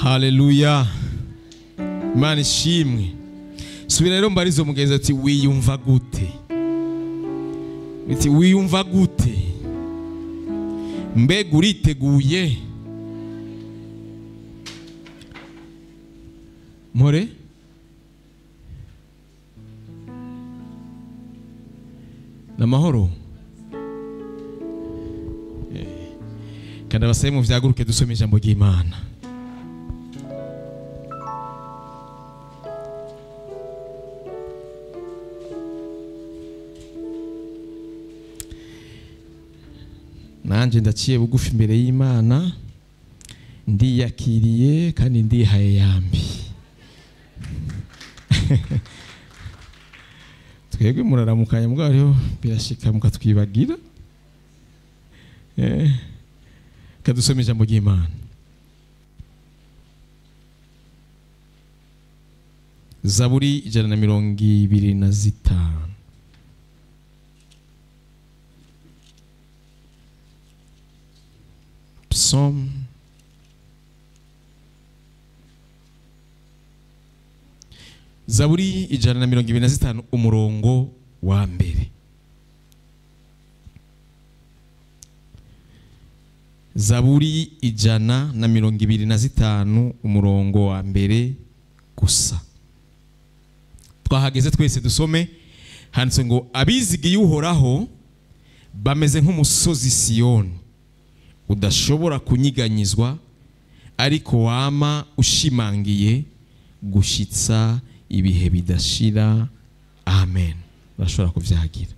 Haleluya. Imana ishimwe. Subira rero mbarizo mugenzi ati wiyumva gute? Ati wiyumva gute? Mbega uriteguye? More? Namahoro. Kandi abasaye mu vyaguruke dusome ijambo ry'Imana. Nanje ndaciye bugufi imbere y'Imana, ndiyakiriye kandi ndihaye yambi. Twebwe muraramukanya mugabo rero birashika mukatwibagira. Kadusome ijambo ry'Imana. Zaburi 125. Psaume Zaburi 125 umurongo wa mbere. Zaburi 125 umurongo wa mbere gusa. Twahageze twese dusome. Handitse ngo abizigiye Uhoraho bameze nk'umusozi Siyoni udashobora kunyiganyizwa, ariko wama ushimangiye gushitsa ibihe bidashira. Amen. Urashobora kuvyagira.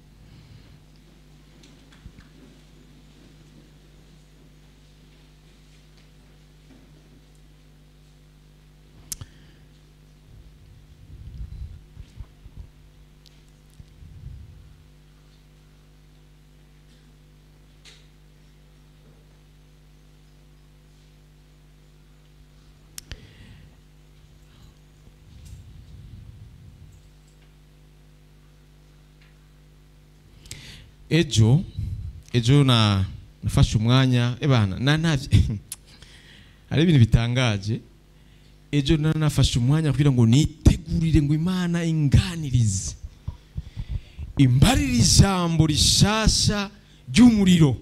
Ejo na nafashe umwanya ebana na navye ari ibintu bitangaje. Ejo na nafashe umwanya kugira ngo nitegurire ngo Imana inganirize, imbarire ijambo rishasha ry'umuriro.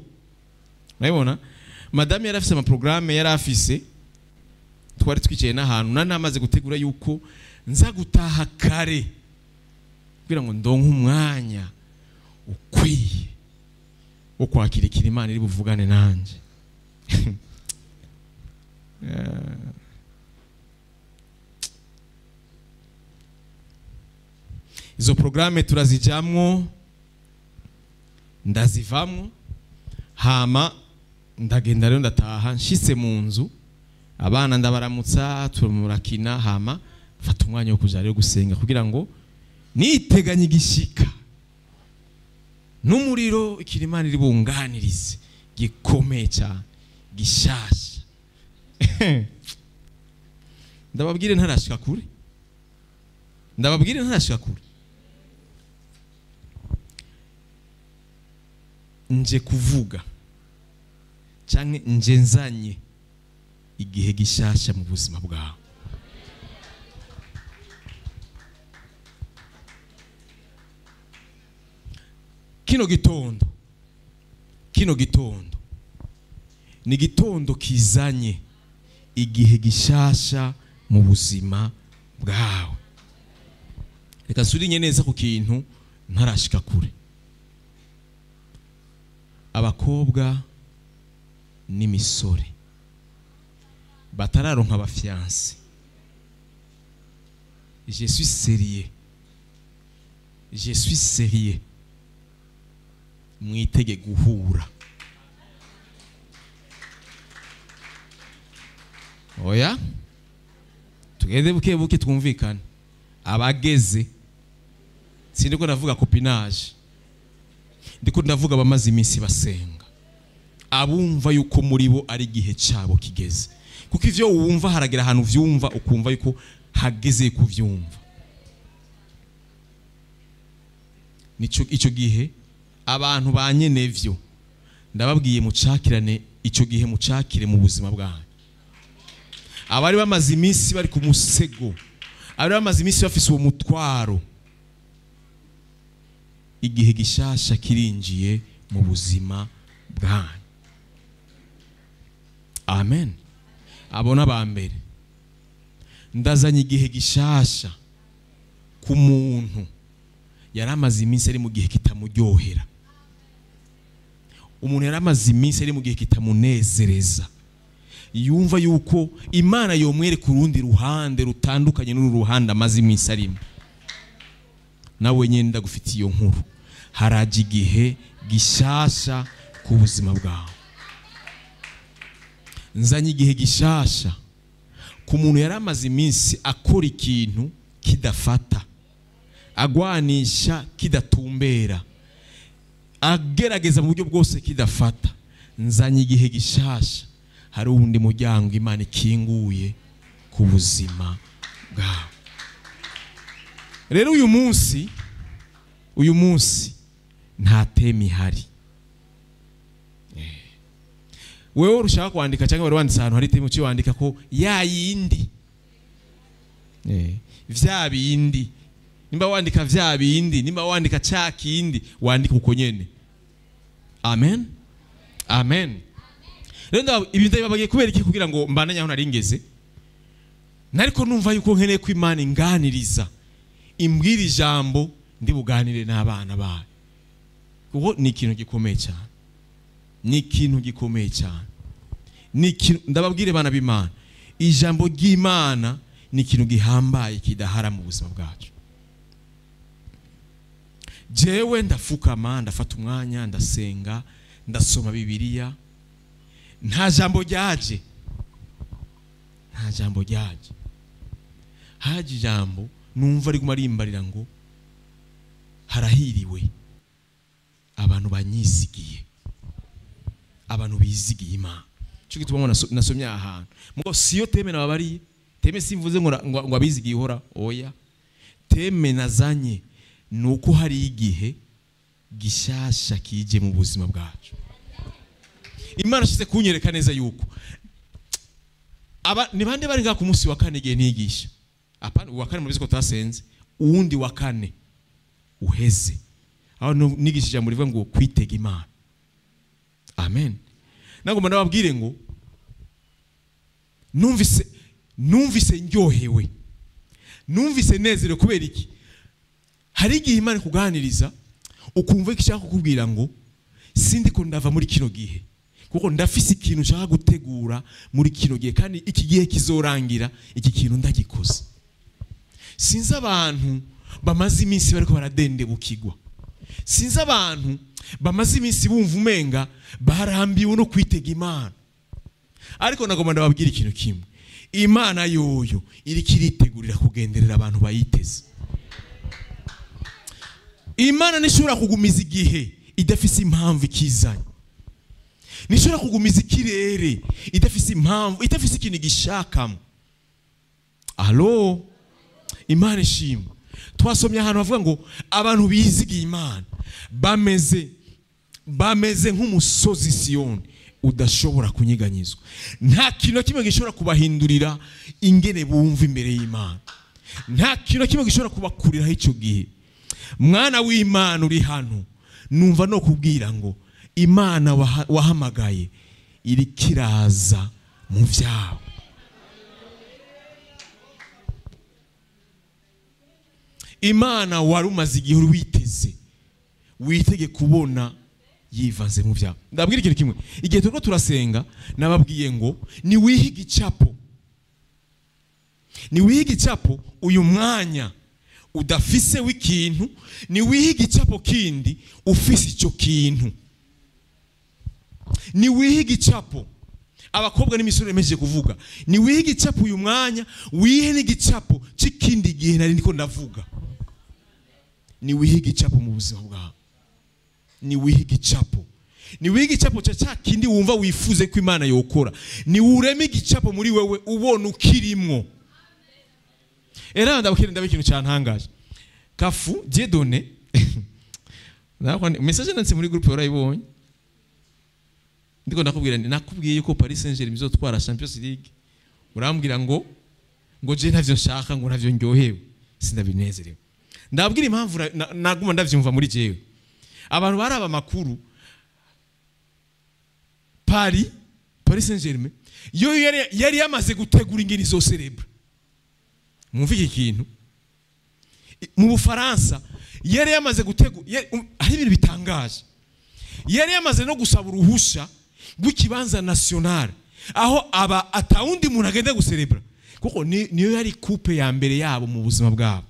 Urabibona madame yari afise ama programme yari afise, twari twicaye n'ahantu na namaze gutegura yuko nza gutaha kare kugira ngo ndonke umwanya ukwiye wo kwakira Imana iri buvugane nanje. Izo programme turazijamwo, ndazivamwo, hama ndagenda rero ndataha. Nshitse mu nzu abana ndabaramutsa, tumurakina, hama mfata umwanya wo kuja rero gusenga kugira ngo niteganye igishika n'umuriro ikirimana iri bunganirize gikomeye cyane gishasha. Ndababwire ntarashika kure, ndababwire ntarashika kure. Nje kuvuga canke nje nzanye igihe gishasha mu buzima bwawe. Kino gitondo, kino gitondo ni gitondo kizanye igihe gishasha mu buzima bwawe. Reka surinye neza ku kintu ntarashika kure. Abakobwa n'imisore batararonka abafiancé, je suis sérieux, je suis sérieux, mwitege guhura. Oya, tugende buke buke twumvikane. Abageze, sindiko ndavuga copinage, ndiko ndavuga abamaze iminsi basenga, abumva yuko muri bo ari igihe cyabo kigeze. Kuko ivyo wumva haragira ahantu vyumva ukumva yuko hageze kuvyumva. Nico ico gihe abantu banyenevyo ndababwiye mucakirane, ico gihe mucakire mu buzima bwanyu. Abari bamaze iminsi bari ku musego, abari bamaze iminsi bafise uwo mutwaro, igihe gishasha kirinjiye mu buzima bwanyu. Amen. Abo n'abambere. Ndazanye igihe gishasha ku muntu yaramaze iminsi ari mu gihe kitamuryohera. Umuntu yaramaze iminsi ari mu gihe kitamunezereza, yumva yuko Imana yomwereka urundi ruhande rutandukanye n'uru ruhande amaze iminsi arimo. Nawe nyine ndagufitiye iyo nkuru, haraje igihe gishasha ku buzima bwawe. Nzanye igihe gishasha ku muntu yaramaze iminsi akora ikintu kidafata, agwanisha kidatumbera, agerageza mu buryo bwose kidafata. Nzanye igihe gishasha, hari uwundi muryango Imana ikinguye ku buzima bwawe. Rero uyu munsi nta thème ihari. Wewe urushaka kwandika cyangwa wari wanditse ahantu hari thème, uciye wandika ko ya yindi, vya bindi. Nimba wandika vya bindi, nimba wandika ca kindi, wandika uko nyene. Amen, amen. Rero ibi ndabibagiye kubera iki? Kugira ngo mbandanye aho naringeze. Nariko numva yuko nkeneye ko Imana inganiriza, imbwira ijambo ndi buganire n'abana bayo, kuko ni ikintu gikomeye cyane, ni ikintu gikomeye cyane. Ni ikintu ndababwire bana b'Imana, ijambo ry'Imana ni ikintu gihambaye kidahara mu buzima bwacu. Jewe ndafukama, ndafata umwanya, ndasenga, ndasoma Bibiliya, nta jambo ryaje, nta jambo ryaje. Haje ijambo numva riguma rimbarira ngo harahiriwe abantu banyizigiye, abantu bizigiye Imana. Cyo gituma nasomye ahantu mugo siyo thème nababariye. Thème simvuze ngo abizigiye ihora, oya. Thème nazanye nuko hari igihe gishasha kije mu buzima bwacu. Imana ashize kunyereka neza yuko aba ni bande bari ngaha ku munsi wa kane igihe ntigisha. Apana uwa kane mubizi ko tasenze, uwundi wa kane uheze aho nigisha ijambo rivuga ngo kwitega Imana. Amen. Nagomba ndababwire ngo numvise ndyohewe, numvise nezerewe. Kubera iki? Hari igihe Imana ikuganiriza ukumva ishaka kukubwira ngo sindiko ndava muri kino gihe, kuko ndafise ikintu nshaka gutegura muri kino gihe, kandi iki gihe kizorangira iki kintu ndagikoze. Sinzi abantu bamaze iminsi bariko baradendebukirwa, sinzi abantu bamaze iminsi bumva umenga barambiwe no kwitega Imana, ariko nagomba ndababwira ikintu kimwe: Imana yoyo iriko iritegurira kugenderera abantu bayiteze. Imana ntishobora kugumiza igihe idafise impamvu ikizanye, ntishobora kugumiza ikirere idafise impamvu, idafise ikintu gishakamo. Allo, Imana ishimwe. Twasomye ahantu bavuga ngo abantu bizigiye Imana bameze nk'umusozi Siyoni udashobora kunyeganyizwa. Nta kintu kimwe gishobora kubahindurira ingene bumva imbere y'Imana, nta kintu kimwe gishobora kubakuriraho icyo gihe. Mwana w'Imana uri hano, numva no kubwira ngo Imana wahamagaye iri kiraza mu vyawe. Imana wari umaze igihe witeze, witege kubona yivanze mu vyawe. Ndabwira ikintu kimwe, igihe turiko turasenga nababwiye ngo ni wihe igicapo, ni wihe igicapo uyu mwanya udafise w'ikintu, ni wihe igicapo kindi ufise ico kintu. Ni wihe igicapo, abakobwa n'imisore yemeje kuvuga, ni wihe igicapo uyu mwanya, wihe n'igicapo c'ikindi gihe nari ndiko ndavuga. Ni wihe igicapo mu buzima bwawe, ni wihe igicapo, ni wihe igicapo ca kindi wumva wifuze ko Imana yokora. Ni ureme igicapo muri wewe ubona ukirimwo. Era ndabakira ndabe ikintu cyantangaje. Kafu Dieudonné nakwa message nanditse muri groupe warayibonye, ndiko ndakubwira nti nakubwiye yuko Paris Saint-Germain izotwara Champions League, Urambwira ngo je ntavyo nshaka, ngo ntavyo ndyohewe, sindabinezerewe. Ndabwira impamvu naguma ndavyumva muri jewe. Abantu baraba makuru Paris Saint-Germain yo yari yamaze gutegura ingeni zo célèbre. Mwumva iki kintu mu Bufaransa yari yamaze gutegura, hari ibintu bitangaje. Yari yamaze no gusaba uruhusha rw'ikibanza national aho aba atawundi muntu agenda guserebra, kuko niyo yari coupe ya mbere yabo mu buzima bwabo.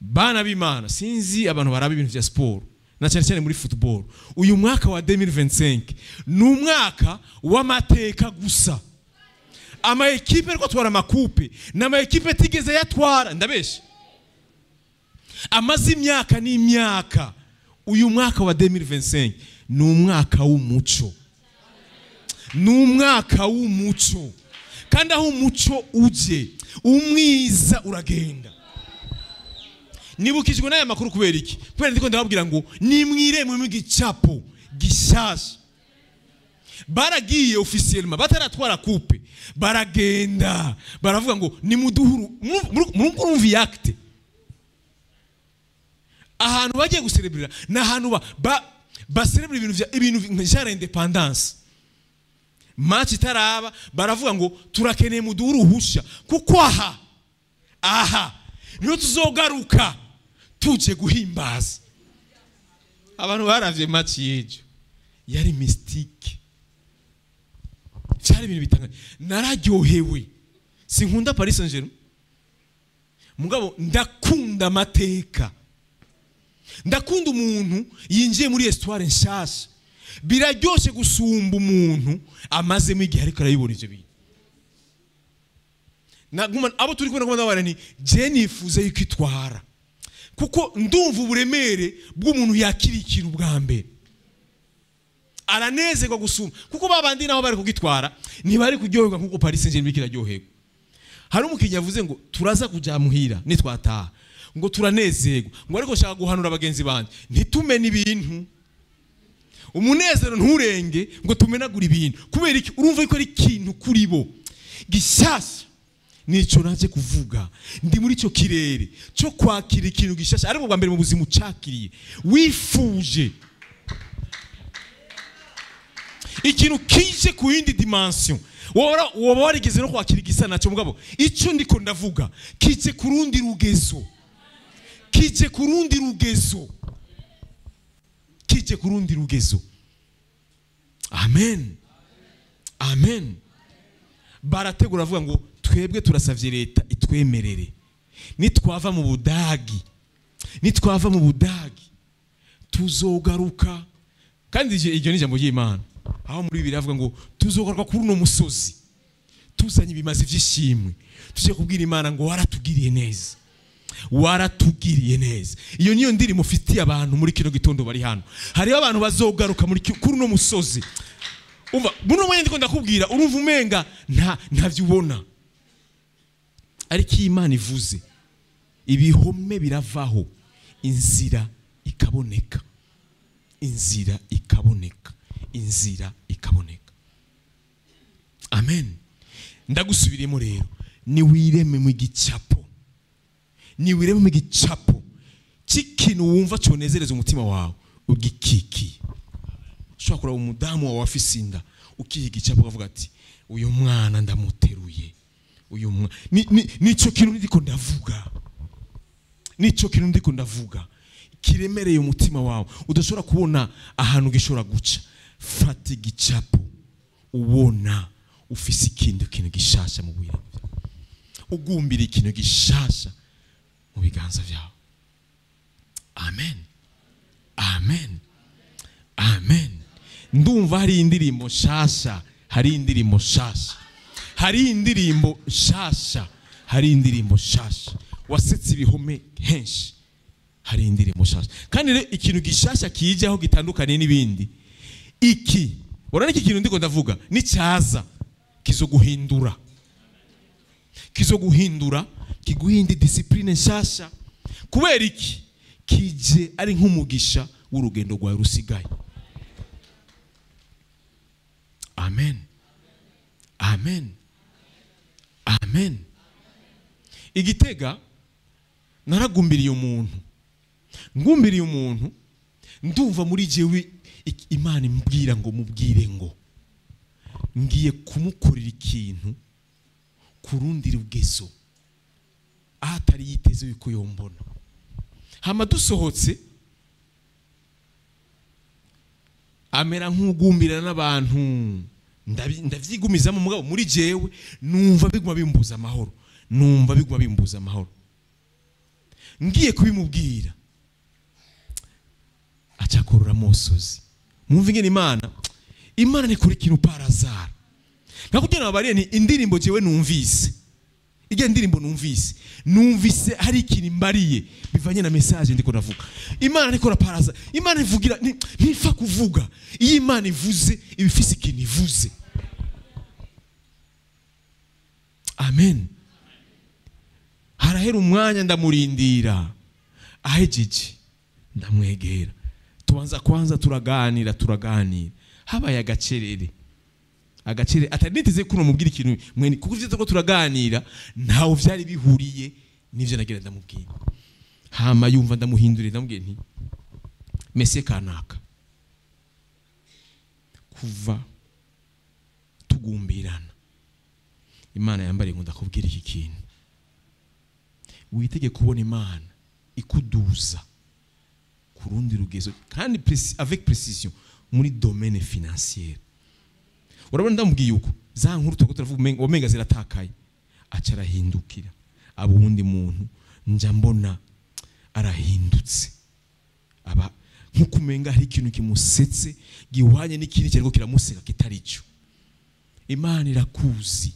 Bana b'Imana, sinzi abantu baraba ibintu vya sport na cyane cyane muri football. Uyu mwaka wa 2025 ni umwaka w'amateka gusa. Ama ekipe ariko twara amakupe n'ama ekipe tigeze yatwara, ndabeshe amaze imyaka n'imyaka. Uyu mwaka wa 2025 ni umwaka w'umuco, ni umwaka w'umuco. Kandi aho umuco uje umwiza uragenda. Nibukijwe n'aya makuru kubera iki? Kubera ndiko ndababwira ngo nimwiremwe mu gicapo gishasha. Baragiye officiellement bataratwara coupe, baragenda baravuga ngo nimuduhuru. Murumva acte ahantu bagiye guserebrira n'ahantu baserebra ibintu vya independence. Match itaraba baravuga ngo turakeneye muduhuru ruhusha, kuko aha niho tuzogaruka tuje guhimbaza. Abantu baravye match yejo yari mystique, cyari ibintu bitangaje. Nararyohewe. Sinkunda Paris Saint-Germain mugabo ndakunda amateka, ndakunda umuntu yinjiye muri histoire nshasha. Biraryoshe gusumba umuntu amazemo igihe ariko arayibona ivyo bintu. Naguma abo turi kubona ndabara ni je nifuza yuko itwara, kuko ndumva uburemere bw'umuntu yakira ikintu bwa mbere aranezerwa gusumba, kuko babandi naho bari kugitwara ntibari kuryoherwa nkuko Paris Saint-Germain kiraryoherwa. Hari umukinnyi yavuze ngo turaza kuja muhira nitwataha ngo turanezerwa, ngo ariko shaka guhanura abagenzi banje ntitumene ibintu, umunezero nturenge ngo tumenagura ibintu. Kubera iki? Urumva ko ari ikintu kuri bo gishasha. Nico naje kuvuga, ndi muri cyo kirere cyo kwakira ikintu gishasha, ariko bwa mbere mu buzima ucakiriye wifuje ikintu kije ku yindi dimension. Woba warigeze no kwakira igisa nacyo, mugabo ico ndiko ndavuga kije ku rundi rugezo, kije ku rundi rugezo, kije ku rundi rugezo. Amen, amen. Barategura avuga ngo twebwe turasavye leta itwemerere nitwava mu Budagi, nitwava mu Budagi tuzogaruka. Kandi iryo ni ijambo ry'Imana aho muri Bibiliya avuga ngo tuzogaruka kuri uno musozi tuzanye ibimazi vy'ishimwe, tuje kubwira Imana ngo waratugiriye neza, waratugiriye neza. Iyo niyo ndiri mufitiye abantu muri kino gitondo bari hano. Hariho abantu bazogaruka muri kuri uno musozi. Umva buno mwanya ndiko ndakubwira urumva umenga ntavyo ubona, ariko Imana ivuze ibihome biravaho, inzira ikaboneka, inzira ikaboneka, inzira ikaboneka. Amen. Ndagusubiriyemo rero, niwireme mu gicapo, niwireme mu gicapo cy'ikintu wumva cyonezereza umutima wawe ugikikiye. Ushobora kuraba umudamu wawe afise inda ukihiga igicapo ukavuga ati uyu mwana ndamuteruye, uyu mwana nico kintu ndiko ndavuga, nico kintu ndiko ndavuga kiremereye umutima wawe udashobora kubona ahantu gishobora guca. Fata igicapo ubona ufise ikindi kintu gishasha mu bwenge, ugumbira ikintu gishasha mu biganza byawe. Amen, amen, amen. Ndumva hari indirimbo nshasha, hari indirimbo nshasha, hari indirimbo nshasha, hari indirimbo nshasha. Wasetse ibihome henshi, hari indirimbo nshasha. Kandi rero ikintu gishasha kijaho gitandukanye n'ibindi. Iki urana iki kintu ndiko ndavuga nicyaza kizoguhindura, kizoguhindura, kiguhindi discipline nshasha. Kubera iki? Kije ari nk'umugisha w'urugendo rwawe rusigaye. Amen, amen, Amen. Igitega naragumbiriye umuntu, ngumbiriye umuntu, ndumva muri jewe Imana imbwira ngo mubwire ngo ngiye kumukorera ikintu kurundi rugezo ahatari yiteze yuko yombona. Hama dusohotse amera nk'ugumbirana n'abantu, ndavyigumizamo mugabo muri jewe numva biguma bimbuza amahoro, numva biguma bimbuza amahoro. Ngiye kubimubwira acakorora mosozi. Mwumva ingene Imana ni kuri kintu parazara. Nkakugira nabariye ni indirimbo jewe numvise, ijya ndirimbo numvise hari ikintu mbariye bivanye na message ndiko navuga. Imana nikora paraza, Imana ivugira ntifa kuvuga. Iyo Imana ivuze ibifise ikintu ivuze. Amen. Harahera umwanya ndamurindira, ahejeje ndamwegera, tubanza kwanza turaganira. Habaye agacerere atari niteze kuno mubwira ikintu mwene, kuko ivyo tuko turaganira ntawo vyari bihuriye nivyo nagira ndamubwira. Hama yumva ndamuhindurira, ndamubwiye nti mese kanaka kuva tugumbirana Imana yambariye ngo ndakubwira iki kintu, witege kubona Imana ikuduza kurundi rugezo kandi avec précision muri domaine financier. Urabona ndamubwiye uko za nkuru tuko turavuga omenga ziratakaye, aca arahindukira abo wundi muntu nja mbona arahindutse, aba nkuko umenga hari ikintu kimusetse gihwanye n'ikindi cyariko kiramuseka kitari cyo. Imana irakuzi,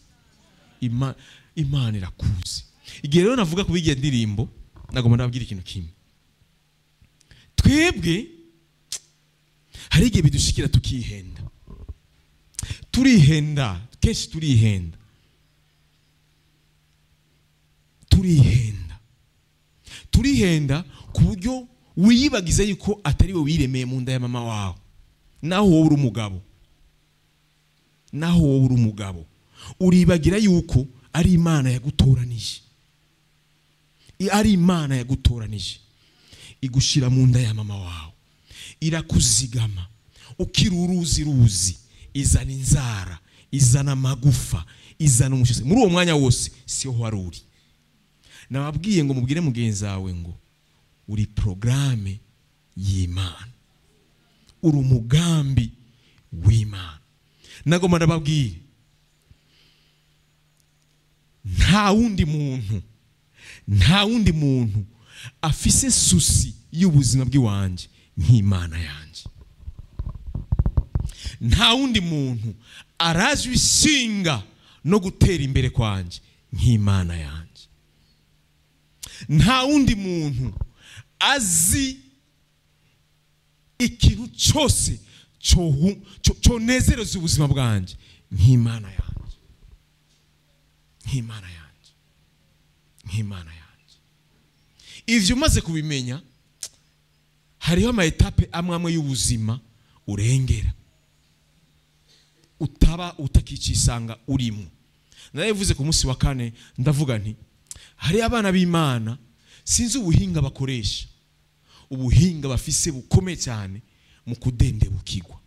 Imana irakuzi. Igihe rero navuga kubigiye ndirimbo nagomba ndababwira ikintu kimwe. Twebwe hari igihe bidushikira tukihenda, turihenda kenshi, turihenda ku buryo wiyibagiza yuko atari we wiremeye mu nda ya mama wawe. Naho wowe uri umugabo, naho wowe uri umugabo, uribagira yuko ari Imana yagutoranije, ari Imana yagutoranije igushira mu nda ya mama wawe, irakuzigama ukiri uruzi ruzi, izana inzara, izana amagufa, izana umushyitsi. Muri uwo mwanya wose siho wari uri. Nababwiye ngo mubwire mugenzi wawe ngo uri programme y'Imana, uri umugambi w'Imana. Nagomba ndababwire nta wundi muntu, nta wundi muntu afise susi y'ubuzima bw'iwanje nk'Imana yanje. Nta wundi muntu arazwi ishinga no gutera imbere kwanje nk'Imana yanje. Nta wundi muntu azi ikintu cyose cyonezereza ubuzima bwanje nk'Imana yanje, nk'Imana yanje, nk'Imana yanje. Ivyo umaze kubimenya, hariho ama etape amwe amwe y'ubuzima urengera utaba utakicisanga urimo. Naravuze ku munsi wa kane ndavuga nti hari abana b'Imana sinzi ubuhinga bakoresha, ubuhinga bafise bukomeye cyane mu kudendebukirwa,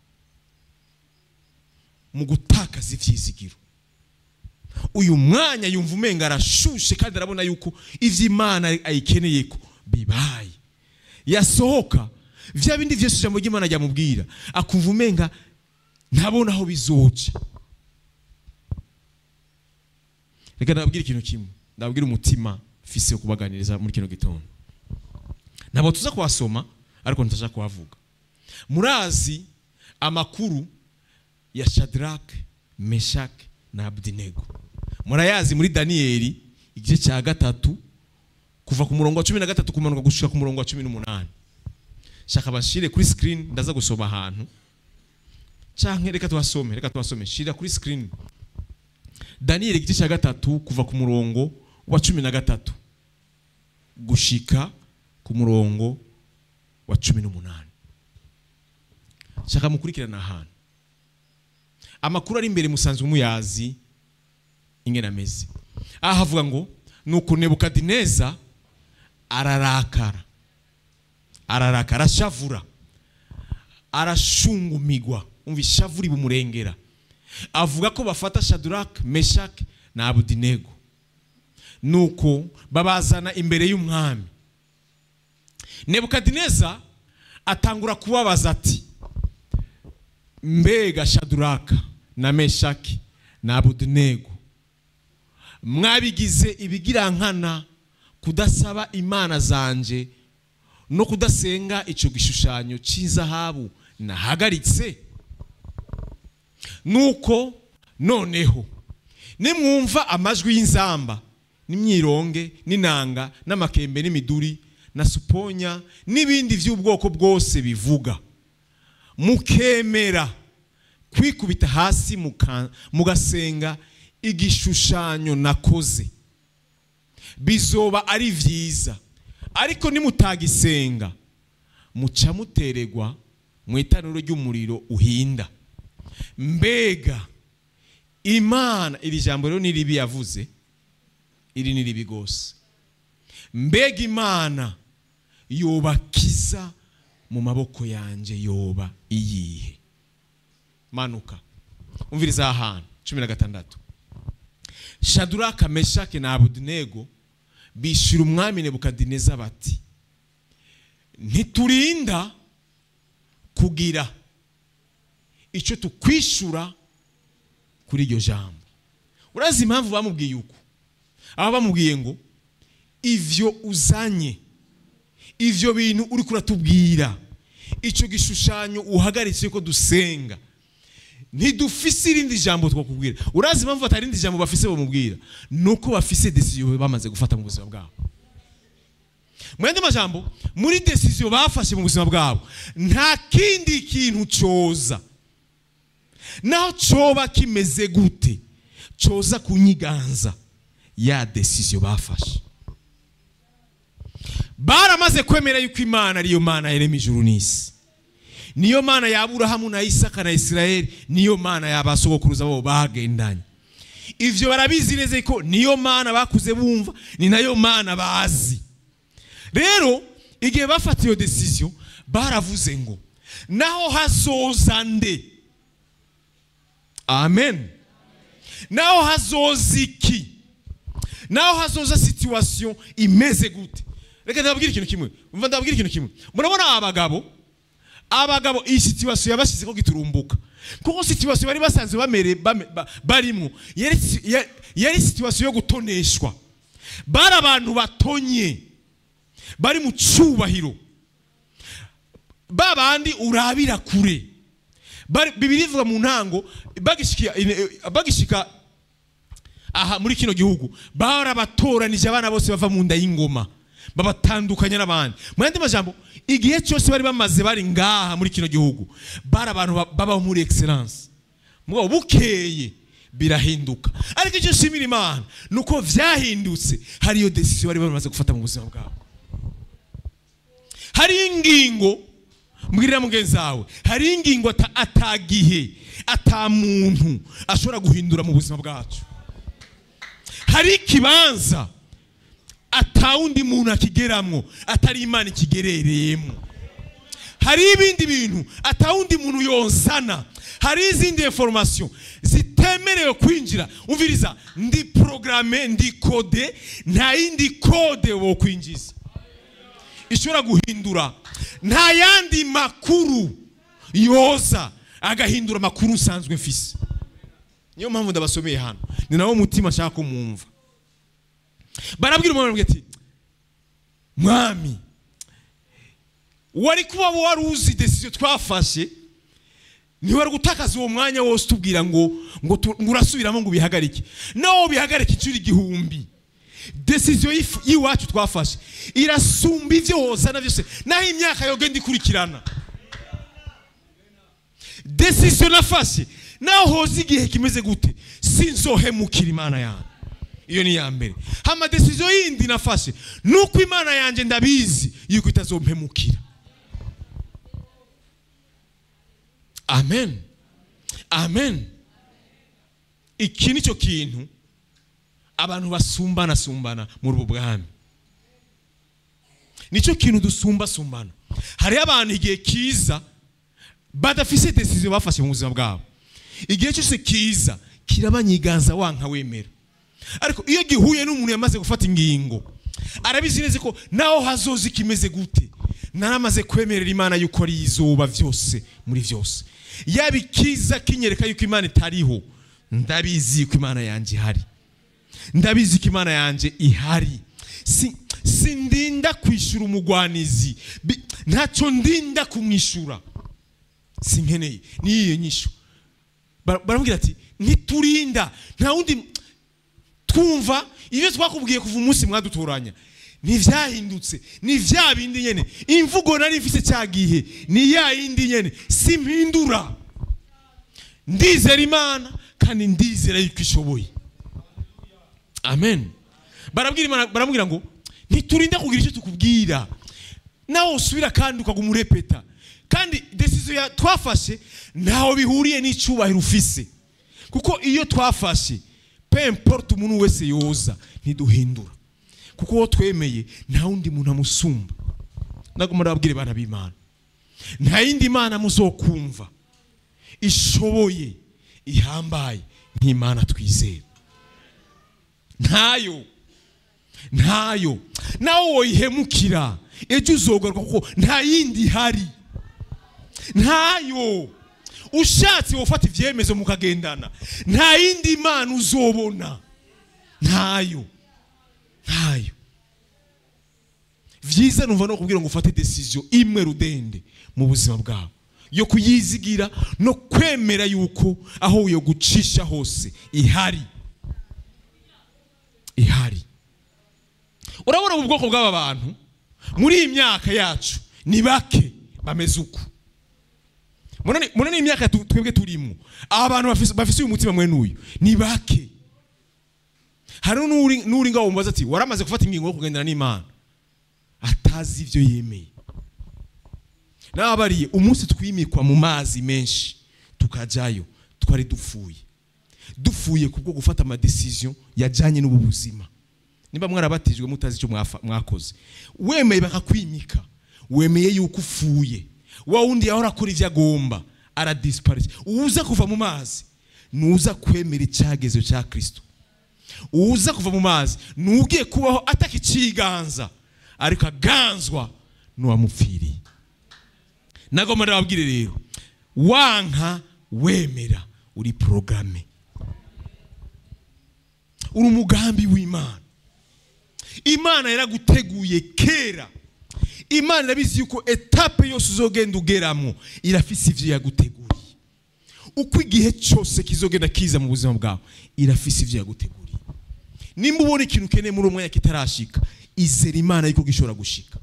mu gutakaza ivyizigiro. Uyu mwanya yumva umenga arashushe kandi arabona yuko ivy'Imana ayikeneye ko bibaye. Yasohoka vya bindi vyose ijambo ry'Imana ryamubwira, akumva umenga ntabona aho bizoca. Reka ndababwira ikintu kimwe, ndababwira umutima fise kubaganiriza muri kino gitondo. Nabo tuza kuhasoma ariko ntashaka kuhavuga. Murazi amakuru ya Shadrach, Meshach na Abednego. Murayazi muri Danieli igice cya 3 kuva ku murongo wa 13 kumanuka gushika ku murongo wa 18. Shaka bashire kuri screen, ndaza gusoma ahantu. Canke reka tuhasome, shira kuri screen. Danieli igice cya 3 kuva ku murongo wa 13 gushika ku murongo wa 18. Shaka mukurikirana ahantu. Amakuru ari imbere musanzwe muyazi ingene ameze. Aha avuga ngo nuko Nebukadineza ararakara, ararakara, ashavura, arashungumigwa, umva ishavu ribumurengera. Avuga ko bafata Shadrach, Meshach na Abednego, nuko babazana imbere y'umwami. Nebukadineza atangura kubabaza ati mbega Shadrach na Meshach na Abednego, mwabigize ibigirankana kudasaba imana zanje no kudasenga ico gishushanyo cy'izahabu nahagaritse? Nuko noneho nimwumva amajwi y'inzamba n'imyironge n'inanga n'amakembe n'imiduri na suponya n'ibindi by'ubwoko bwose bivuga, mukemera kwikubita hasi mugasenga igishushanyo nakoze, bizoba ari vyiza. Ariko nimutagisenga muca muteregwa mu itanuro ry'umuriro uhinda. Mbega Imana, iri jambo rero ni ribi yavuze, iri ni ribi gose. Mbega Imana yobakiza mu maboko yanje yoba iyihe? Manuka umviriza ahantu 16. Shadraka, Meshaki na Abednego bishira umwami Nebukadineza bati ntiturinda kugira icyo tukwishura kuri iryo jambo. Urazi impamvu bamubwiye uko? Aho bamubwiye ngo ivyo uzanye, ivyo bintu uri kuratubwira, ico gishushanyo uhagaritse ko dusenga, ntidufise irindi jambo twakubwira. Urazi impamvu atarindi jambo bafise bamubwira? Nuko bafise decision bamaze gufata mu buzima bwabo. Mu yandi majambo, muri decision bafashe mu buzima bwabo nta kindi kintu coza, naho coba kimeze gute, coza kunyiganza ya decision bafashe. Baramaze kwemera yuko Imana ariyo Mana yaremye ijuru n'isi, niyo Mana ya Aburahamu na Isaka na Isirayeli, niyo Mana y'abasogokuruza babo bagendanye. Ivyo barabizi neza ko niyo Mana bakuze bumva, ni nayo Mana bazi. Rero igihe bafata iyo decision baravuze ngo naho hazoza nde, amen, naho hazoza iki, naho hazoza situation imeze gute. Reka ndababwira ikintu kimwe, umva ndababwira ikintu kimwe. Murabona abagabo iyi situation yabashize ko giturumbuka, kuko situation bari basanzwe bamere barimo yari situation yo gutoneshwa. Bari abantu batonye, bari mu cyubahiro, babandi urabira kure. Bibiri ivuga mu ntango bagishika aha muri kino gihugu, barabatoranije abana bose bava mu nda y'ingoma, babatandukanya n'abandi. Mu yandi majambo, igihe cyose bari bamaze bari ngaha muri kino gihugu, bari abantu babaho muri excellence. Mugabo bukeye birahinduka. Ariko icyo nshimira Imana nuko vyahindutse, hari iyo decision bari bamaze gufata mu buzima bwabo. Hari ingingo, mbwirira mugenzi wawe, hari ingingo atagihe ata muntu ashobora guhindura mu buzima bwacu. Hari ikibanza atawundi muntu akigeramwo atari Imana ikigerereyemo. Hari ibindi bintu atawundi muntu yozana. Hari izindi information zitemerewe kwinjira. Umviriza, ndi programme, ndi code, nta yindi code wo kwinjiza ishobora guhindura, nta yandi makuru yoza agahindura amakuru nsanzwe mfise. Niyo mpamvu ndabasomeye hano, ni nawo mutima nshaka ko mwumva. Barabwira umwami ati mwami, wari kuba wari uzi decision twafashe, ntiwari gutakaza uwo mwanya wose tubwira ngo urasubiramo ngo bihagarike. Nawo bihagarike inshuro 1000. Decision y'iwacu twafashe irasumba ivyo wozana byose, naho imyaka yogenda ikurikirana. Decision nafashe, naho hoza igihe kimeze gute, sinzohemukira Imana yanjye. Iyo ni ya mbere. Hama decision yindi nafashe nuko Imana yanjye ndabizi yuko itazompemukira. Amen, amen. Iki nicyo kintu Abantu basumbana sumbana muri ubu bwami. Nicyo kintu dusumba sumbana. Hari abantu igihe kiza badafise decision bafashe mu buzima bwabo. Igihe cyose kiza kirabanyiganza wanka wemera. Ariko iyo gihuye n'umuntu yamaze gufata ingingo, arabizi neza ko naho hazoza ikimeze gute, naramaze kwemerera Imana yuko ari izuba vyose muri vyose. Yabikiza kinyereka yuko Imana itariho, ndabizi ko Imana yanje ihari. Ndabizi ko Imana yanje ihari. Sindinda kwishura umugwanizi, ntacyo ndinda kumwishura. Sinkeneye niyo nyisho. Baramubwira ati ntiturinda, nta wundi twumva ibyo twakubwiye kuva umunsi mwadutoranya ntivyahindutse, ni vya bindi nyene. Imvugo nari mfise cyagihe ni ya yindi nyene, simpindura. Ndizera Imana kandi ndizera yuko ishoboye. Amen. Barabwira Imana, baramubwira ngo ntiturinda kugira icyo tukubwira, nawe usubira kandi ukagumurepeta. Kandi decision ya twafashe ntaho bihuriye n'icubahiro ufise, kuko iyo twafashe peu importe umuntu wese yoza ntiduhindura, kuko uwo twemeye nta wundi muntu amusumba. Nagomba ndababwire bana b'Imana, nta yindi Mana muzokumva ishoboye ihambaye nk'Imana twizera. Ntayo, ntayo. Nawe woyihemukira ejo uzogaruka, kuko nta yindi ihari. Ntayo. Ushatse wofata ivyemezo mukagendana, nta yindi Mana uzobona. Ntayo, ntayo. Vyiza numva no kubwira ngo ufate decision imwe rudende mu buzima bwawe, yo kuyizigira no kwemera yuko aho yo gucisha hose ihari, ihari. Urabona ubu bwoko bw'aba bantu muri iyi myaka yacu ni bake bameze uku. Murani imyaka twebwe turimo, abantu bafise uyu mutima mwe n'uyu ni bake. Hari n'uri ngaho umbaza ati waramaze gufata ingingo yo kugendana n'Imana, atazi ivyo yemeye. Nababariye umunsi twimikwa mu mazi menshi tukajayo, twari dupfuye. Dupfuye kubwo gufata ama decision yajanye n'ubu buzima. Nimba mwarabatijwe mutazi icyo mwakoze, wemeye bakakwimika, wemeye yuko upfuye. Wa wundi yahora akora ivyo agomba aradisparite. Uza kuva mu mazi nuza kwemera icyagezo cya Kristo. Uza kuva mu mazi nugiye kubaho atakiciganza, ariko aganzwa n'uwamupfiriye. Nagomba ndababwire rero, wanka wemera uri programme, uri umugambi w'Imana. Imana yaraguteguye kera. Imana irabizi yuko etape yose uzogenda ugeramo irafise ivyo yaguteguriye. Uko igihe cyose kizogenda kiza mu buzima bwawe irafise ivyo yaguteguriye. Nimba ubona ikintu ukeneye muri umwanya kitarashika, izere Imana yuko gishobora gushika,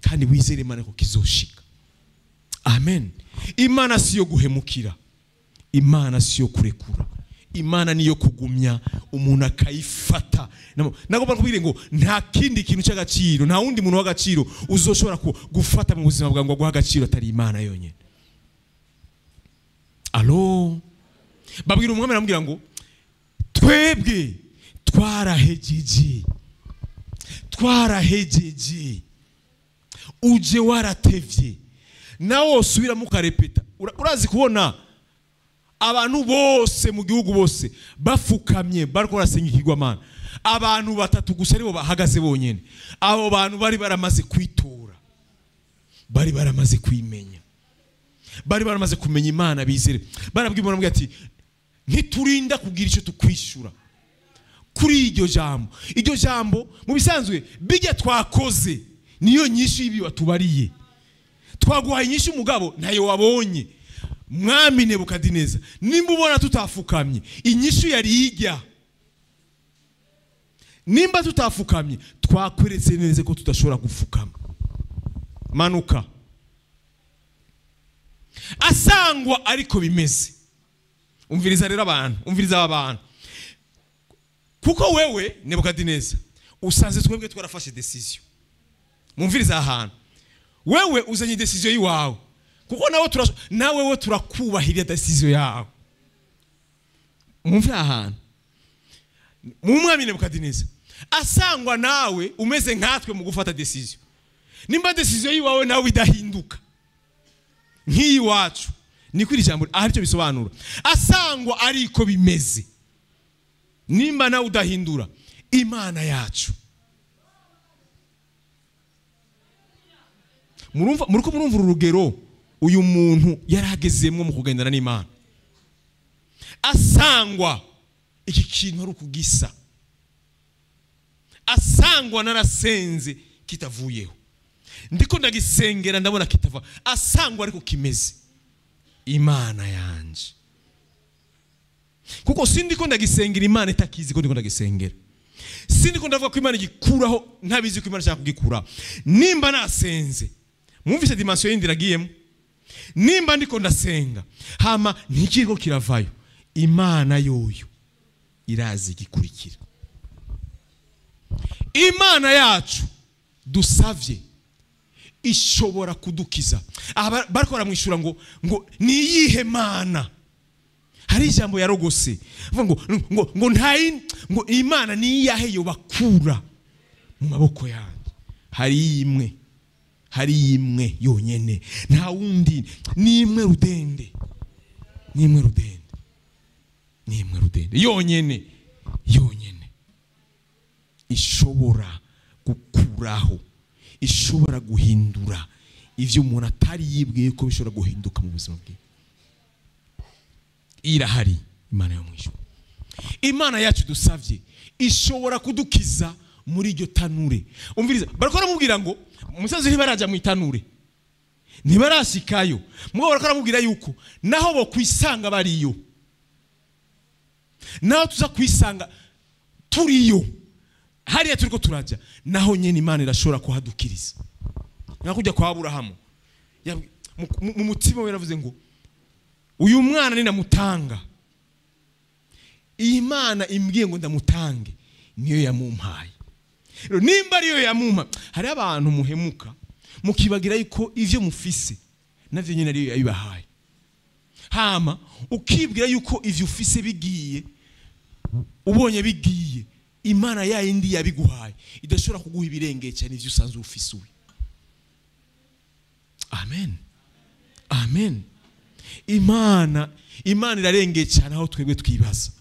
kandi wizere Imana yuko kizoshika. Amen. Imana siyo guhemukira, Imana siyo kurekura, Imana niyo kugumya umuntu akayifata. Nagomba kubwira ngo nta kindi kintu cy'agaciro, nta wundi muntu w'agaciro uzoshobora gufata mu buzima bwawe ngo aguhe agaciro atari Imana yonyine. Allo, babwira umwami, aramubwira ngo twebwe twarahejeje, twarahejeje, uje waratevye, nawe usubira mukarepeta. Urazi kubona abantu bose mu gihugu bose bafukamye bariko barasenga ikigwamana, abantu batatu gusa aribo bahagaze bonyene. Abo bantu bari baramaze kwitora, bari baramaze kwimenya, bari baramaze kumenya Imana bizere. Barabwira Imana ati ntiturinda kugira icyo tukwishura kuri iryo jambo. Iryo jambo mu bisanzwe bijya twakoze niyo nyinshi y'ibi watubariye. Twaguhaye nyinshi umugabo ntayo wabonye. Mwami Nebukadineza, nimba ubona tutafukamye inyishu yari ijya, nimba tutafukamye twakweretse neza ko tudashobora gufukama. Manuka. Asangwa ariko bimeze. Umviriza rero abantu, umviriza abantu. Kuko wewe Nebukadineza usanze twebwe twarafashe decision. Mumviriza ahantu. Wewe uzanye decision yiwawe. Kuko nawe wewe turakubahirira decision yawe. Mumvira ahantu. Mu mwami Nebukadineza asangwa nawe umeze nkatwe mu gufata decision. Nimba decision yiwawe nawe idahinduka nk'iyi wacu, niko iri jambo aricyo bisobanura. Asangwa ariko bimeze, nimba nawe udahindura, Imana yacu. Murumva, muriko murumva urugero uyu muntu yaragezemwo mu kugendana n'Imana. Asangwa iki kintu ari ukugisa, asangwa narasenze kitavuyeho, ndiko ndagisengera ndabona kitava, asangwa ariko kimeze, Imana yanje. Kuko sindiko ndagisengera Imana itakizi ko ndiko ndagisengera, sindiko ndavuga ko Imana igikuraho ntabizi ko Imana ishaka kugikuraho. Nimba nasenze, mwumvise dimension yindi iragiyemo, nimba ndiko ndasenga hama ntikiriko kiravayo, Imana yoyo irazi igikurikira. Imana yacu dusavye ishobora kudukiza. Aha bariko baramwishura ngo niyihe mana? Hari ijambo yarogose avuga ngo nta ngo Imana niyahe yobakura mu maboko yanjye. Hari imwe, hari imwe yonyene, nta wundi, ni imwe rudende, ni imwe rudende, ni imwe rudende yonyene, yonyene ishobora gukuraho, ishobora guhindura ivyo umuntu atari yibwiye ko bishobora guhinduka mu buzima bwe. Irahari Imana yo mwijuru. Imana yacu dusavye ishobora kudukiza muri iryo tanure. Umviriza, bariko baramubwira ngo umusazi ntibaraja mu itanure, ntibarashikayo, mugabo bariko baramubwira yuko naho bo kwisanga bariyo, naho tuza kwisanga turiyo hariya turiko turaja, naho nyene Imana irashobora kuhadukiriza. Nakujya kwa Aburahamu, mu mutima we yaravuze ngo uyu mwana ninamutanga, Imana imbwiye ngo ndamutange, niyo yamumpaye. Rero nimba ariyo yamumpa, hari abantu muhemuka mukibagira yuko ivyo mufise navyo nyene ariyo yabibahaye. Hama ukibwira yuko ivyo ufise bigiye, ubonye bigiye, Imana yayindi yabiguhaye idashobora kuguha ibirengeye cyane ivyo usanzwe ufise. Amen, amen. Imana irarengeye cyane aho twebwe twibaza.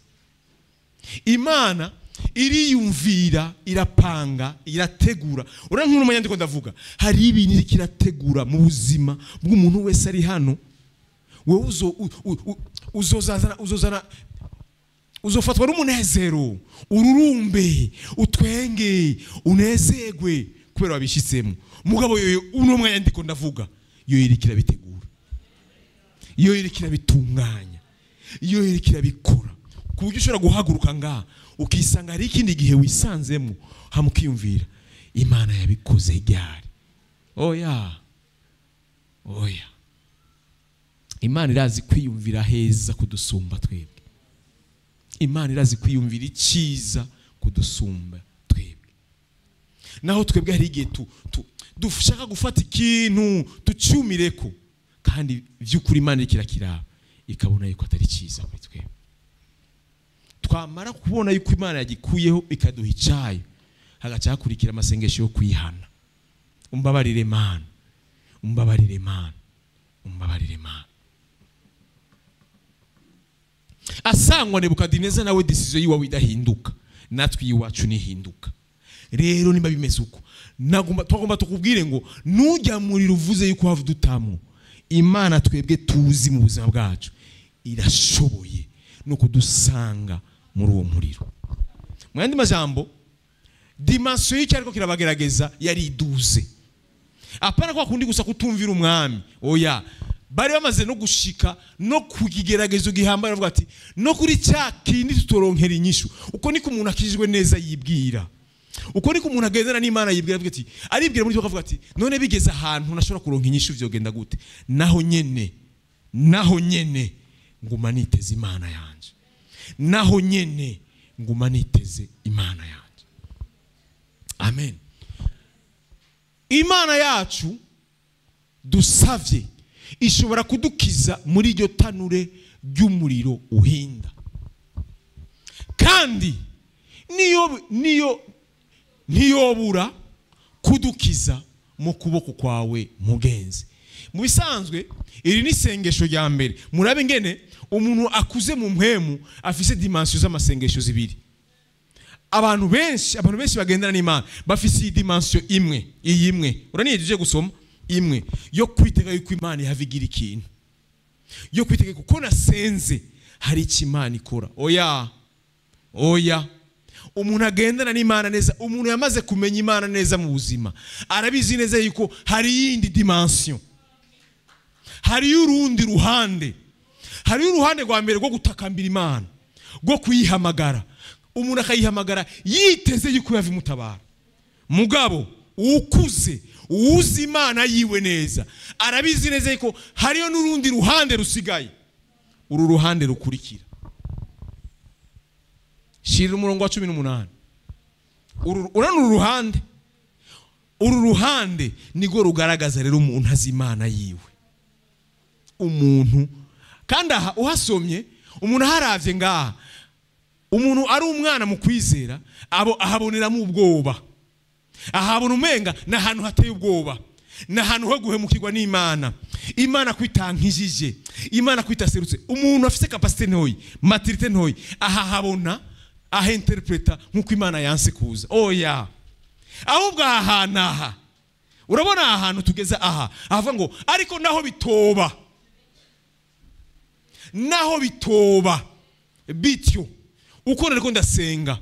Imana iriyumvira, irapanga, irategura. Urankuru umunyandiko ndavuga, hari ibintu iriko irategura mu buzima bw'umuntu wese ari hano. Wewe uzozana uzofatwa n'umunezero, ururumbe, utwenge, unezerwe kubera wabishitsemo. Mugabo yoyo uno mwanyandiko ndavuga, yo iriko irabitegura, yo iriko irabitunganya, yo iriko irabikora, ku buryo ushobora guhaguruka ngaha ukisanga hari ikindi gihe wisanzemo, hamukiyumvira Imana yabikoze ryari. Oya, oya, Imana irazi kwiyumvira heza kudusumba twebwe. Imana irazi kwiyumvira icyiza kudusumba twebwe. Naho twebwe hari igihe dushaka gufata ikintu tucyumireko, kandi vy'ukuri Imana ikirakira ikabona yuko atari cyiza kuri twebwe. Twamara kubona yuko Imana yagikuyeho ikaduha icyayo, hagaca hakurikira amasengesho yo kwihana. Umbabarire Mana, umbabarire Mana, umbabarire Mana. Asangwa Nebukadineza nawe decision yiwawe idahinduka, natwe iwacu nihinduka. Rero nimba bimeze uko, twagomba tukubwire ngo nujya muri ruvuze yuko hava dutamo, Imana twebwe tuzi mu buzima bwacu irashoboye no kudusanga muri uwo muriro. Mu yandi majambo, dimension y'icyo ariko kirabagerageza yari iduze. Apana kwa kundi gusa kutumvira umwami, oya, bari bamaze no gushika no kugigeragezo gihambaye, bavuga ati no kuri cya kindi tutoronkera inyishu. Uko niko umuntu akijwe neza yibwira, uko niko umuntu agendana n'Imana yibwira, avuga ati, aribwira muri cyo akavuga ati none bigeze ahantu nashobora kuronka inyishu vyogenda gute? Naho nyene, naho nyene nguma niteze Imana yanje, naho nyene nguma niteze Imana yanje. Amen. Imana yacu dusavye ishobora kudukiza muri iryo tanure ry'umuriro uhinda, kandi Niyo ntiyobura kudukiza mu kuboko kwawe mugenzi. Mu bisanzwe iri ni isengesho rya mbere. Murabe ngene umuntu akuze mu mpwemu afise dimension z'amasengesho zibiri. Abantu benshi bagendana n'Imana bafise iyi dimension imwe, iyi imwe. Uraniyejeje gusoma imwe yo kwitega yuko Imana ihavigira ikintu. Yo kwitega kuko nasenze hari icyo Imana ikora. Oya. Oya. Umuntu agendana n'Imana neza, umuntu yamaze kumenya Imana neza mu buzima, arabizi neza yuko hari yindi dimension. Hari urundi ruhande. Hari uruhande rwa mbere rwo gutakambira Imana, rwo kuyihamagara. Umuntu akayihamagara yiteze yuko yavimutabara. Mugabo ukuze uzi Imana yiwe neza, arabizi neza yuko hariyo n'urundi ruhande rusigaye. Uru ruhande rukurikira. Shira umurongo wa 18. Uru ruhande, uru ruhande nigo rugaragaza rero umuntu azi Imana yiwe. Umuntu kandi aha uhasomye umuntu haravye ngaha, umuntu ari umwana mu kwizera abo ahaboneramo ubwoba, ahabona umenga na hantu hateye ubwoba, na hantu ho guhemukirwa n'Imana. Imana kwitankijije, Imana kwitaserutse. Umuntu afise capacité ntoyi, maturité ntoyi, aha habona ahinterpreta nkuko Imana yanse kuza. Oya, ahubwo aha naha urabona ahantu tugeze aha avuga ngo ariko naho bitoba, naho bitoba bityo uko nariko ndasenga,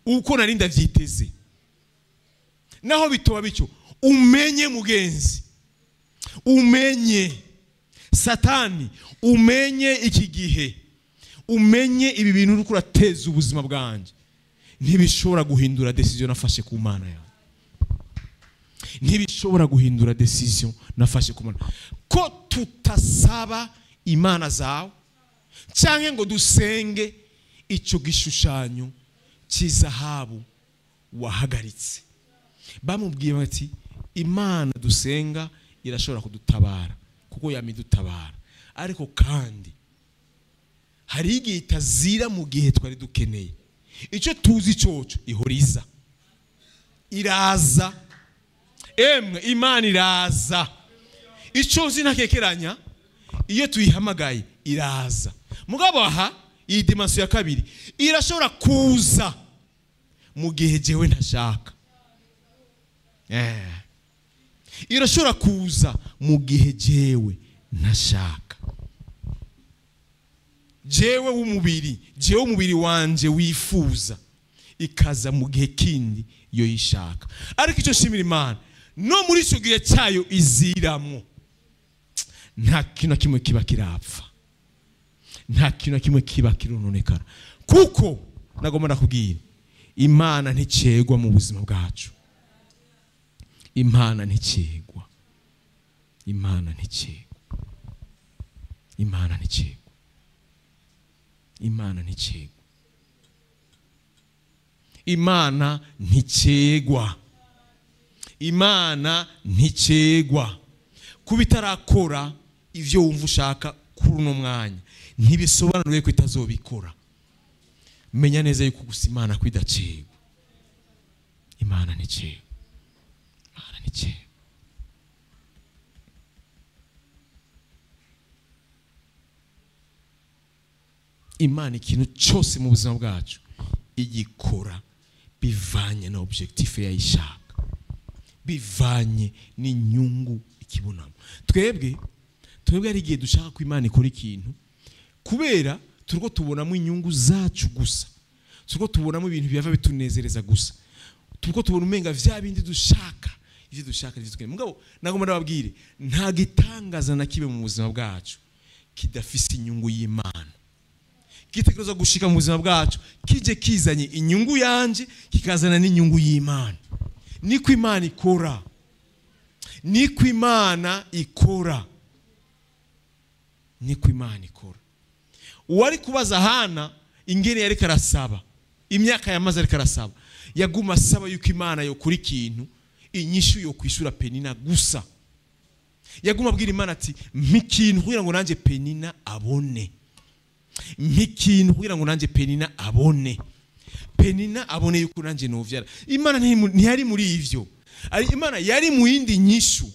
uko nari ndavyiteze, naho bitoba bityo, umenye mugenzi, umenye Satani, umenye iki gihe, umenye ibi bintu uriko urateza ubuzima bwanje, ntibishobora guhindura decision nafashe ku Mana yawe. Ntibishobora guhindura decision nafashe ku Mana. Ko tutasaba Imana zawe canke ngo dusenge ico gishushanyo cy'izahabu wahagaritse. Bamubwiye bati Imana dusenga irashobora kudutabara kuko yamidutabara, ariko kandi hari igihe itazira mu gihe twari dukeneye. Icyo tuzi cyoco ihoriza, iraza. Emwe Imana iraza. Icyo nzi ntakekeranya, iyo tuyihamagaye iraza. Mugabo aha iyi dimension ya kabiri irashobora kuza mu gihe jewe ntashaka. Irashobora kuza mu gihe jewe ntashaka. Jewe w'umubiri, jewe umubiri wanje wifuza, ikaza mu gihe kindi yo yishaka. Ariko icyo shimira Imana, no muri icyo gihe cyayo iziramwo, nta kintu na kimwe kiba kirapfa, nta kintu na kimwe kiba kirononekara. Kuko nagomba nakubwira, Imana nticegwa mu buzima bwacu. Imana nticegwa. Imana nticegwa. Imana nticegwa. Imana nticegwa. Imana nticegwa. Imana nticegwa. Kubitarakora ivyo wumva ushaka kuri uno mwanya ntibisobanuye ko itazobikora. Menya neza yuko gusa Imana kwidacegwa. Imana nticegwa. Imana nticegwa. Imana ikintu cyose mu buzima bwacu igikora bivanye na objectif yayishaka, bivanye n'inyungu ikibonamo. Twebwe ari igihe dushaka ko Imana ikora ikintu kubera turiko tubonamo inyungu zacu gusa, turiko tubonamo ibintu byava bitunezereza gusa, turiko tubona umenga vya bindi dushaka, ivyo dushaka ivyo dukeneye. Mugabo nagomba ndababwire, nta gitangaza na kibe mu buzima bwacu kidafise inyungu y'Imana. Gitekerezo gushika mu buzima bwacu kije kizanye inyungu yanje kikazana n'inyungu y'Imana. Niko Imana ikora. Niko Imana ikora. Niko Imana ikora. Uwari kubaza Hana ingene yariko arasaba, imyaka yamaze ariko arasaba, yaguma asaba yuko Imana yokora ikintu, inyishu yo kwishura Penina gusa. Yaguma abwira Imana ati mpa ikintu kugira ngo nanje Penina abone. Mpa ikintu kugira ngo nanje Penina abone. Penina abone yuko nanje novyara. Imana ntiyari muri ivyo, ari Imana yari mu yindi nyishu,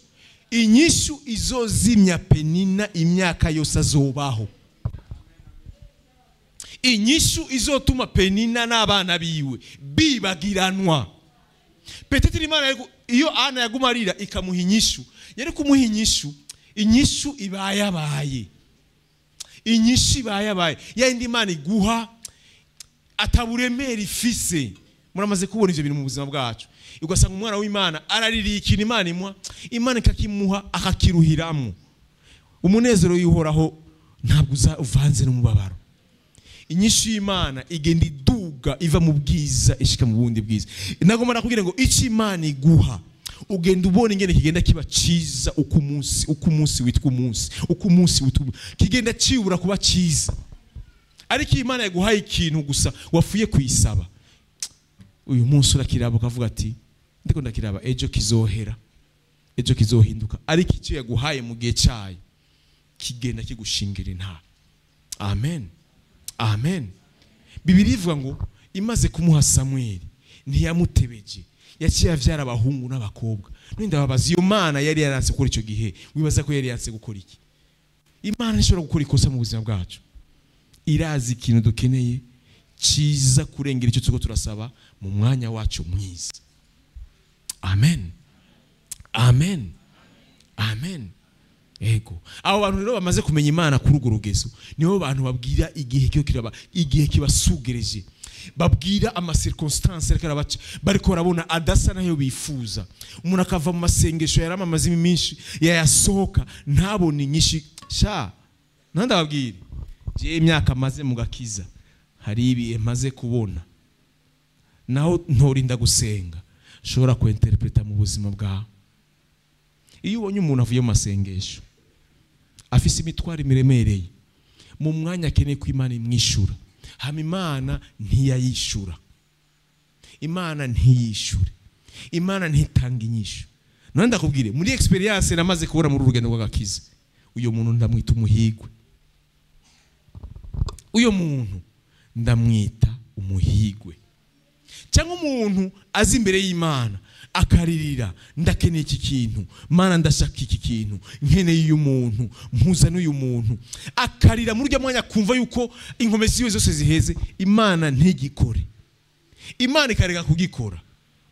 inyishu izozimya Penina imyaka yose azobaho, inyishu izotuma Penina n'abana biwe bibagiranwa. Peut-être Imana iyo Ana yaguma arira ikamuha inyishu, yari kumuha inyishu, inyishu ibayabaye, inyishu ibayabaye yindi Imana iguha ataburemera ifise. Muramaze kubona ivyo bintu mu buzima bwacu, ugasanga umwana w'Imana araririye ikintu Imana imuha, Imana ikakimuha akakiruhiramwo. Umunezero y'Uhoraho ntabwo uza uvanze n'umubabaro. Inyishu y'Imana igenda iduga iva mu bwiza ishika mu bundi bwiza. Nagomba nakubwira ngo icyo Imana iguha ugenda ubona ingene kigenda kiba ciza uko umunsi witwa umunsi, uko umunsi witwa kigenda cibura kuba ciza. Ariko Imana yaguhaye ikintu gusa wafuye kuyisaba, uyu munsi urakiraba ukavuga ati ndiko ndakiraba, ejo kizohera, ejo kizohinduka. Ariko icyo yaguhaye mu gihe cyayo kigenda kigushingira intara. Amen, amen. Bibiliya ivuga ngo imaze kumuha Samweli ntiyamutebeje, yaciye avyara abahungu n'abakobwa. None ndababaza, iyo Mana yari yaranse gukora icyo gihe, wibaza ko yari yaranse gukora iki? Imana ishobora gukora ikosa mu buzima bwacu. Irazi ikintu dukeneye ciza kurengera icyo turiko turasaba mu mwanya wacu mwiza. Amen, amen, amen. Ego, abo bantu rero bamaze kumenya Imana kuri urwo rugezo nibo bantu babwira igihe cyo kiraba, igihe kibasugereje, babwira ama circonstances ariko arabaca, bariko barabona adasa nayo bifuza. Umuntu akava mu masengesho yaramamaze iminsi yayasohoka ntabone inyinshi. Sha ndababwira, je imyaka maze mu gakiza hari ibihe maze kubona naho ntorinda gusenga shobora kuinterpreta mu buzima bwawe. Iyo ubonye umuntu avuye mu masengesho afise imitwaro iremereye, mu mwanya akeneye ko Imana imwishura, hama Imana ntiyayishura, Imana ntiyishure, Imana ntitanga inyishu. None ndakubwire muri experience namaze kubura muri urugendo rw'agakiza, uyo muntu ndamwita umuhigwe, uyo muntu ndamwita umuhigwe. Cyangwa umuntu azi imbere y'Imana akaririra, ndakeneye iki kintu Mana, ndashaka iki kintu, nkeneye uyu muntu, mpuza n'uyu muntu, akarira muri urya mwanya kumva yuko inkomezi ziwe zose ziheze, Imana ntigikore, Imana ikareka kugikora,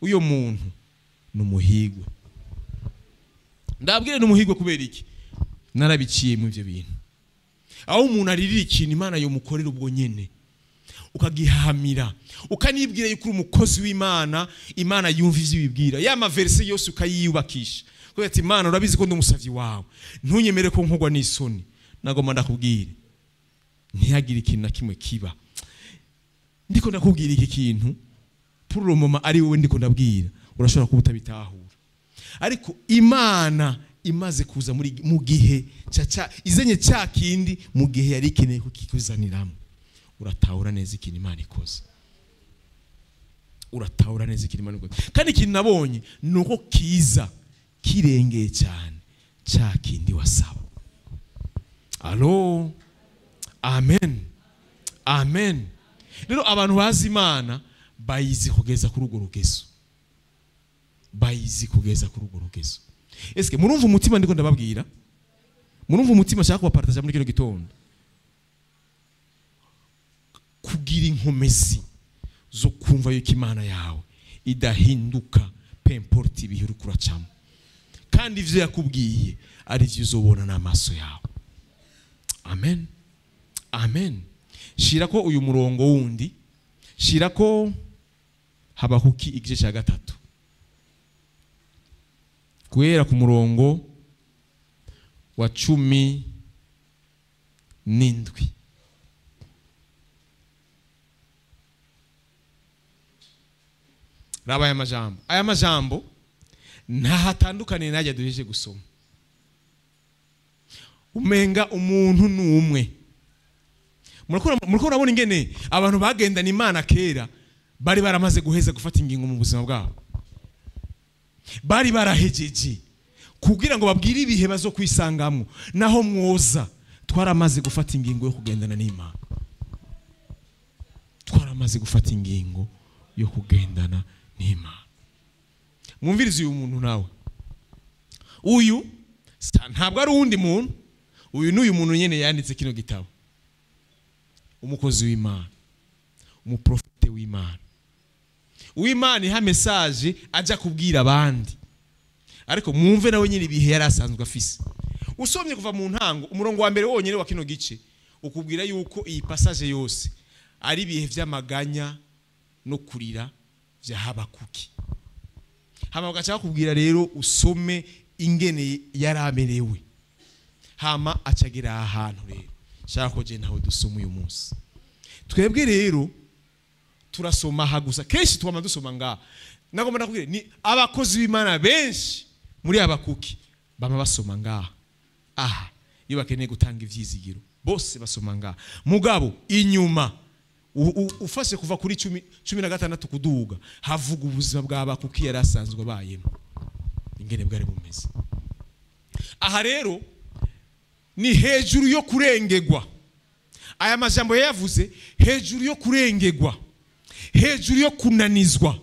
uyo muntu ni umuhigwe. Ndabwire ni umuhigwe kubera iki? Narabiciye mu ivyo bintu. Aho umuntu aririra ikintu Imana yomukorera ubwo nyene, ukagihamira, ukanibwira yuko umukozi w'Imana, Imana yumva ivyo ibibwira, ya maverse yose ukayiyubakisha, kuko ati Imana urabizi ko ndi umusavyi wawe, ntunyemere ko nkogwa n'isoni. Nagomba ndakubwire ntihagire ikintu na kimwe kiba. Ndiko ndakubwira iki kintu pour le moment ari wowe ndiko ndabwira, urashobora kuba utabitahura, ariko Imana imaze kuza muri mu gihe cha izenye cya kindi mu gihe yari ikeneye kukikuzaniramo, uratahura neza ikintu Imana ikoze, uratahura neza ikintu Imana ikoze. Kandi ikintu nabonye nuko kiza kirengeye cyane cya kindi wasaba. Allo, amen, amen. Rero abantu bazi Imana bayizi kugeza kuri urwo rugezo, bayizi kugeza kuri urwo rugezo. Eske murumva umutima ndiko ndababwira? Murumva umutima nshaka kubapartager muri kino gitondo? Kugira inkomezi zo kumva yuko Imana yawe idahinduka, peu importe ibihe uri kuracamo, kandi ivyo yakubwiye ari ivyo uzobona n'amaso yawe. Amen, amen. Shira ko uyu murongo wundi, shira ko Habakuki igice cya 3 guhera ku murongo wa 17. Raba aya majambo, aya majambo ntahatandukaniye najya duheje gusoma. Umenga umuntu n'umwe. Murako urabona ingene abantu bagendana Imana kera bari baramaze guheza gufata ingingo mu buzima bwabo, bari barahejeje kugira ngo babwire ibihe bazo kwisangamo. Naho mwoza twaramaze gufata ingingo yo kugendana n'Imana, twaramaze gufata ingingo yo kugendana n'Imana. Mwumvirize uyu muntu nawe, uyu ntabwo ari uwundi muntu, uyu n'uyu muntu nyene yanditse kino gitabo, umukozi w'Imana, umuprofete w'Imana, uw'Imana iha message aja kubwira abandi. Ariko mwumve nawe nyine ibihe yari asanzwe afise. Usomye kuva mu ntango umurongo wa mbere wonyene wa kino gice ukubwira yuko iyi passage yose ari ibihe vy'amaganya no kurira vya Habakuki. Hama bagaca bakubwira rero usome ingene yaramerewe, hama acagira ahantu rero shaka ko je nawe dusoma uyu munsi. Twebwe rero turasoma aha gusa, kenshi twama dusoma ngaha. Nagomba nakubwira ni abakozi b'Imana benshi muri Habakuki bama basoma ngaha aha iyo bakeneye gutanga ivyizigiro, bose basoma ngaha. Mugabo inyuma ufashe kuva kuri 16 kuduga havuga ubuzima bwa Habakuki yari asanzwe abayemo ingene bwari bumeze. Aha rero ni hejuru yo kurengegwa. Aya majambo yavuze hejuru yo kurengegwa, hejuru yo kunanizwa,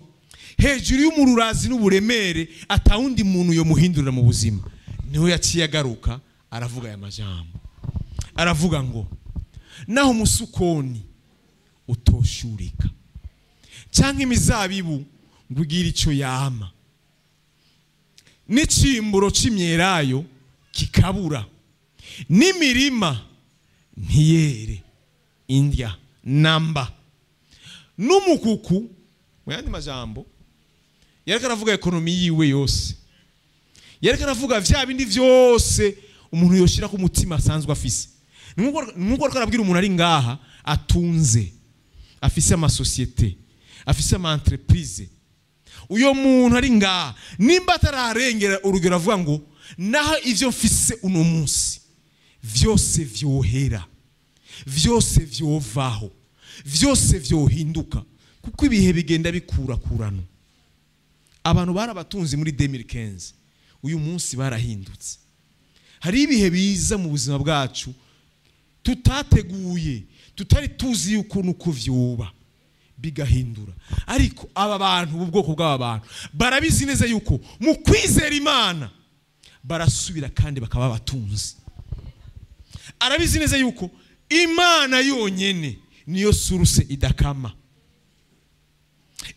hejuru y'umururazi n'uburemere atawundi muntu yo muhindurira mu buzima. Niho yaciye agaruka aravuga aya majambo, aravuga ngo naho umusukoni utoshurika canke imizabibu ngo igire ico yama, n'icimburo c'imyelayo kikabura, n'imirima ntiyere indya namba, n'umukuku. Mu yandi majambo yariko aravuga ekonomi yiwe yose, yariko aravuga vya bindi vyose umuntu yoshira ku mutima asanzwe afise. Nkuko ariko arabwira umuntu ari ngaha atunze, afise amasosiyete, afise ama entreprise, uyo muntu ari ngaha nimba atararengera urugero avuga ngo naho ivyo mfise uno munsi vyose vyohera, vyose vyovaho, vyose vyohinduka, kuko ibihe bigenda bikurakurana. Abantu barabatunze muri 2015 uyu munsi barahindutse. Hari ibihe biza mu buzima bwacu tutateguye, tutari tuzi ukuntu kuvyoba, bigahindura. Ariko aba bantu b'ubwoko bw'aba bantu barabizi neza yuko mu kwizera Imana barasubira kandi bakaba abatunzi. Arabizi neza yuko Imana yonyene niyo source idakama,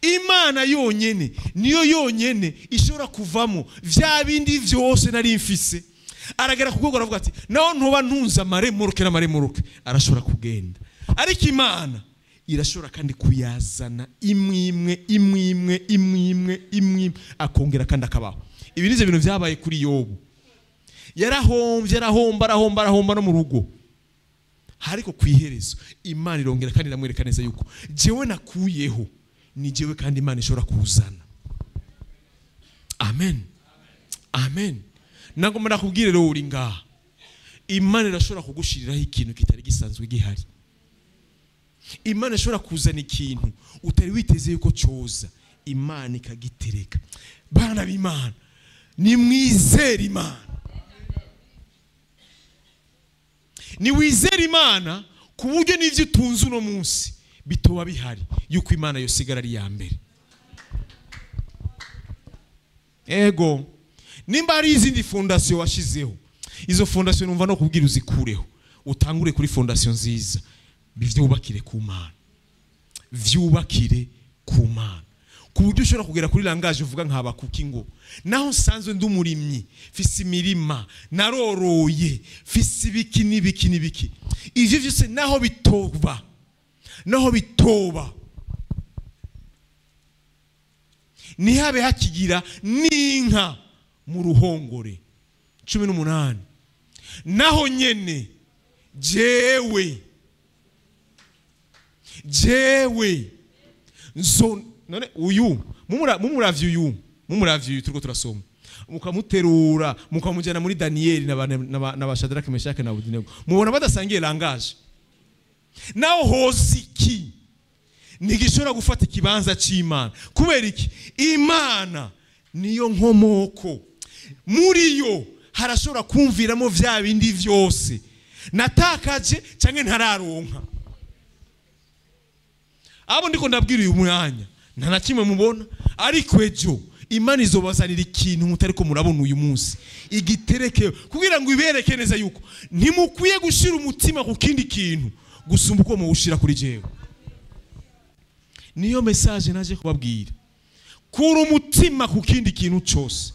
Imana yonyene niyo yonyene ishobora kuvamo vya bindi vyose nari mfise. Aragera ku rwego aravuga ati naho ntoba ntunze amaremuruke n'amaremuruke arashobora kugenda, ariko Imana irashobora kandi kuyazana imwe imwe imwe imwe imwe imwe imwe, akongera kandi akabaho. Ibi nivyo bintu vyabaye kuri Yobu. Yarahomvye, arahomba, arahomba, arahomba no mu rugo, ariko kwiherezo Imana irongera kandi iramwereka neza yuko jewe nakuyeho ni jewe kandi Imana ishobora kuzana. Amen, amen. Nagomba nakubwire rero uri ngaha, Imana irashobora kugushiriraho ikintu kitari gisanzwe gihari. Imana ishobora kuzana ikintu utari witeze yuko cyoza, Imana ikagitereka. Bana b'Imana, nimwizere Imana. Niwizere Imana ku buryo n'ivyo utunze uno munsi bitoba bihari yuko Imana yosigara ari ya mbere. Ego nimba hari izindi fondation washizeho, izo fondation numva no kubwira uzikureho, utangure kuri fondation nziza, bivyubakire ku Mana, vyubakire ku Mana, ku buryo ushobora kugera kuri langage uvuga nka Habakuki ngo naho nsanzwe ndi umurimyi, mfise imirima, naroroye, mfise ibiki n'ibiki n'ibiki, ivyo vyose naho bitoba, naho bitoba, ntihabe hakigira n'inka mu ruhongore. 18 naho nyene jewe nzo. None uyu mumuravye uyu mumuravye turiko turasoma, mukamuterura mukamujana muri Danieli na Shadrach, Meshach na Abednego, mubona badasangiye langage. Naho hoziki nigishobora gufata ikibanza c'Imana. Kubera iki? Imana niyo nkomoko, muri yo harashobora kumviramo vya bindi vyose natakaje canke ntararonka. Abo ndiko ndabwira uyu mwanya Nta na kimwe mubona, ariko ejo Imana izobazanira ikintu mutariko murabona uyu munsi, igitereke kugira ngo ibereke neza yuko ntimukwiye gushira umutima ku kindi kintu gusumba uko muwushira kuri jewe. Niyo message naje kubabwira. Kura umutima ku kindi kintu cyose,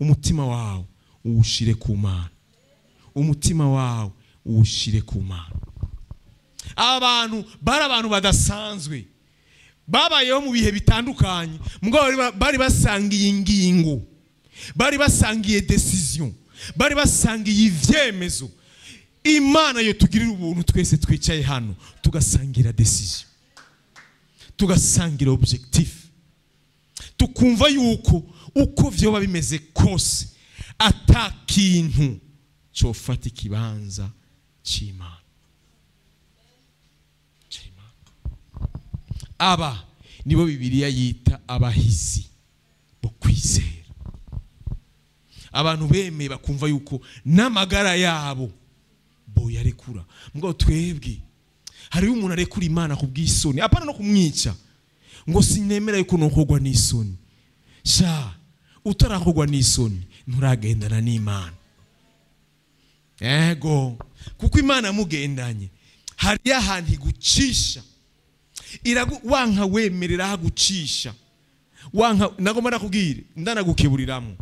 umutima wawe uwushire ku Mana. Umutima wawe uwushire ku Mana. Abantu bari abantu badasanzwe, babayeho mu bihe bitandukanye, mugabo bari basangiye ingingo, bari basangiye decision, bari basangiye ivyemezo. Imana yo tugirira ubuntu twese twicaye hano tugasangira decision, tugasangira objectif, tukumva yuko uko vyoba bimeze kose ata kintu cofata ikibanza c'Imana. Aba nibo Bibiliya yita abahizi bo kwizera. Abantu bemeye bakumva yuko n'amagara yabo boyarekura. Mugabo twebwe hariyo umuntu arekura Imana ku bw'isoni, apana no kumwica, ngo sinemera yuko nokogwa n'isoni. Sha utarakogwa n'isoni nturagendana n'Imana. Ego, kuko Imana mugendanye hariyo ahantu igucisha, wanka wemerera hagucisha, wanka nagomba nakubwire ndanagukeburiramwo.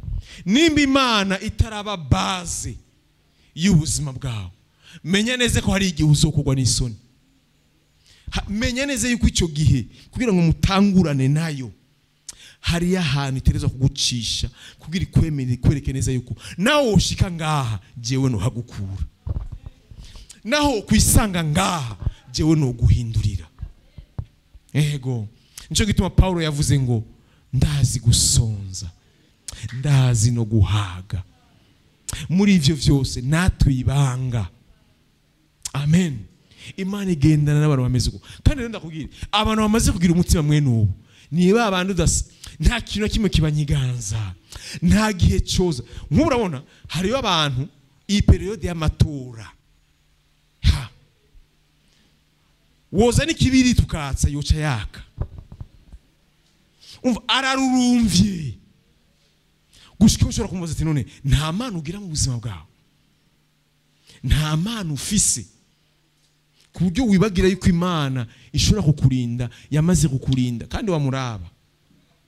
Nimba Imana itaraba base y'ubuzima bwawe, menya neza ko hari igihe uzokogwa n'isoni. Menya neza yuko icyo gihe kugira ngo mutangurane nayo hari ahantu itereza kugucisha kugira ikwemere kwereke neza yuko nawe ushika ngaha jewe no hagukura, naho kwisanga ngaha jewe no guhindurira. Ego, nico gituma Paulo yavuze ngo ndazi gusonza, ndazi no guhaga, muri ivyo vyose natwe ibanga. Amen. Imana igendana n'abantu bameze uko. Kandi rero ndakubwira, abantu bamaze kugira umutima mwene ubu niba abantu nta kintu kimwe kibanyiganza, nta gihe cyoza. Nk'ubu urabona hariyo abantu iyi periode y'amatora, woza n'ikibiri tukatsa yoca yaka, umva ararurumvye gushika ushobora kumubaza ati none nta mana ugira mu buzima bwawe, nta mana ufise ku buryo wibagira yuko Imana ishobora kukurinda, yamaze kukurinda. Kandi wamuraba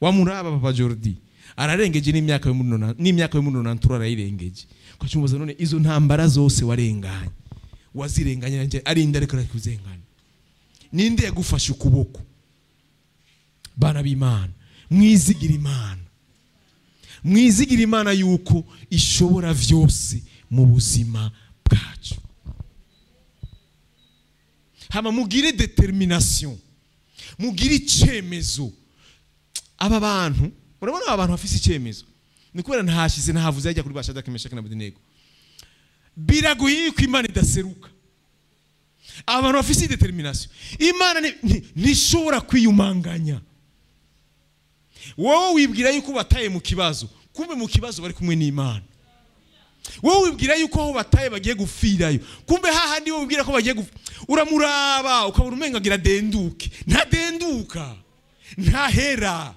Papa Jordi ararengeje n'imyaka yo muri nonantura arayirengeje. Ukacumubaza none izo ntambara zose warenganye wazirenganye nanje arinda ariko arakuzengana, ninde yagufashe ukuboko? Bana b'Imana, mwizigira Imana, mwizigira Imana yuko ishobora vyose mu buzima bwacu. Hama mugire determination, mugire icemezo. Aba bantu urabona aba bantu bafise icemezo ni kubera ntahashize ntahavuze ajya kuri Bashadaki Meshaki na Abednego. Biragoye yuko Imana idaseruka. Abantu bafise determination, Imana ntishobora kwiyumanganya. Wowe wibwira yuko bataye mu kibazo, kumbe mu kibazo bari kumwe n'Imana. Wowe wibwira yuko aho bataye bagiye gufirayo, kumbe hahandi wowe wibwira ko bagiye uramuraba ukabona umenga agira denduke. Ntadenduka, ntahera,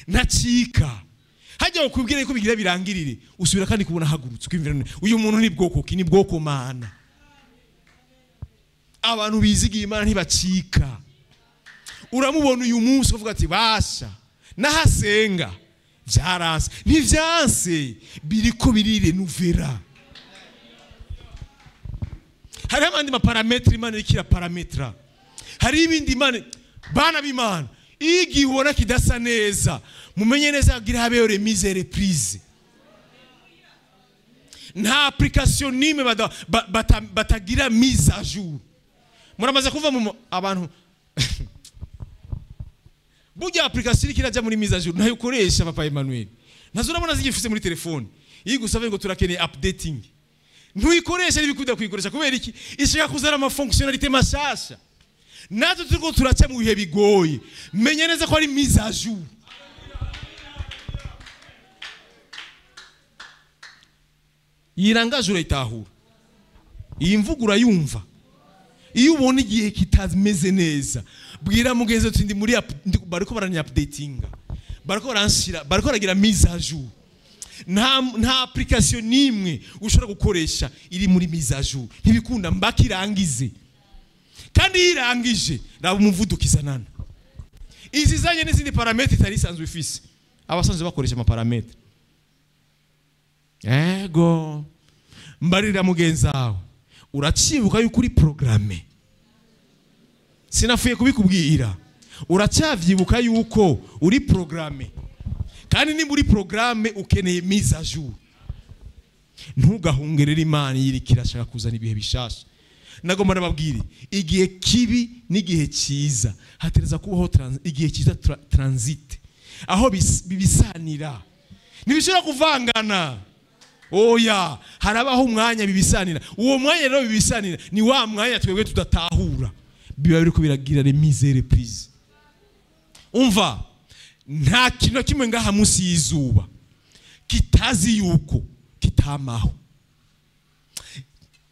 ntacika. Hajya ukubwira yuko bigira birangirire, usubira kandi kubona hagurutse kwimvira none uyu muntu ni bwoko ki? Ni bwoko mana. Abantu bizigiye Imana ntibacika. Uramubona uyu munsi uvuga ati basha nahasenga vyaranse, ntivyanse, biriko birire nuvera. Hari abandi ma parametre Imana ikira parametra, hari ibindi Imana. Bana b'Imana, igihe ubona kidasa neza mumenye neza kugira habeho remise reprise. Nta application nime batagira mise à jour. Muramaze kuva mu abantu burya application ikiraja muri mise à jour nayo ukoresha Papa Emmanuel, nazo urabona zigifise muri telefone iyi gusaba ngo turakeneye updating, ntuyikoresha n'ibikunda kuyikoresha kubera iki? Ishaka kuzana ama fonctionnalité mashasha. Natwe turiko turaca mu bihe bigoye, menye neza ko ari mise à jour. Yirangaje urayitahura, iyi mvugo urayumva. Iyo ubona igihe kitameze neza, Bwira mugenzi uti ndi muri bariko baranya updatinga, bariko baranshira, bariko baragira mise à jour. Nta application nimwe ushobora gukoresha iri muri mise à jour, ntibikunda mbaka irangize. Kandi irangije raba umuvuduko izanana, izizanye n'izindi parametre itari isanzwe ifise. Abasanzwe bakoresha ama parametre. Ego mbarira mugenzi wawe, uracibuka yuko uri programme? Sinafuye kubikubwira. Uracyavyibuka yuko uri programme? Kandi nimba uri programme ukeneye mise à jour. Ntugahungerere Imana yiriko irashaka kuzana ibihe bishasha. Nagomba nababwire, igihe kibi n'igihe cyiza hatereza kubaho igihe cyiza transit, aho bibisanira, ntibishobora kuvangana. Oya, harabaho umwanya bibisanira. Uwo mwanya rero bibisanira ni wa mwanya twebwe tudatahura, biba biriko biragira remise reprise. Umva, nta kintu na kimwe ngaha munsi y'izuba kitazi yuko kitamaho.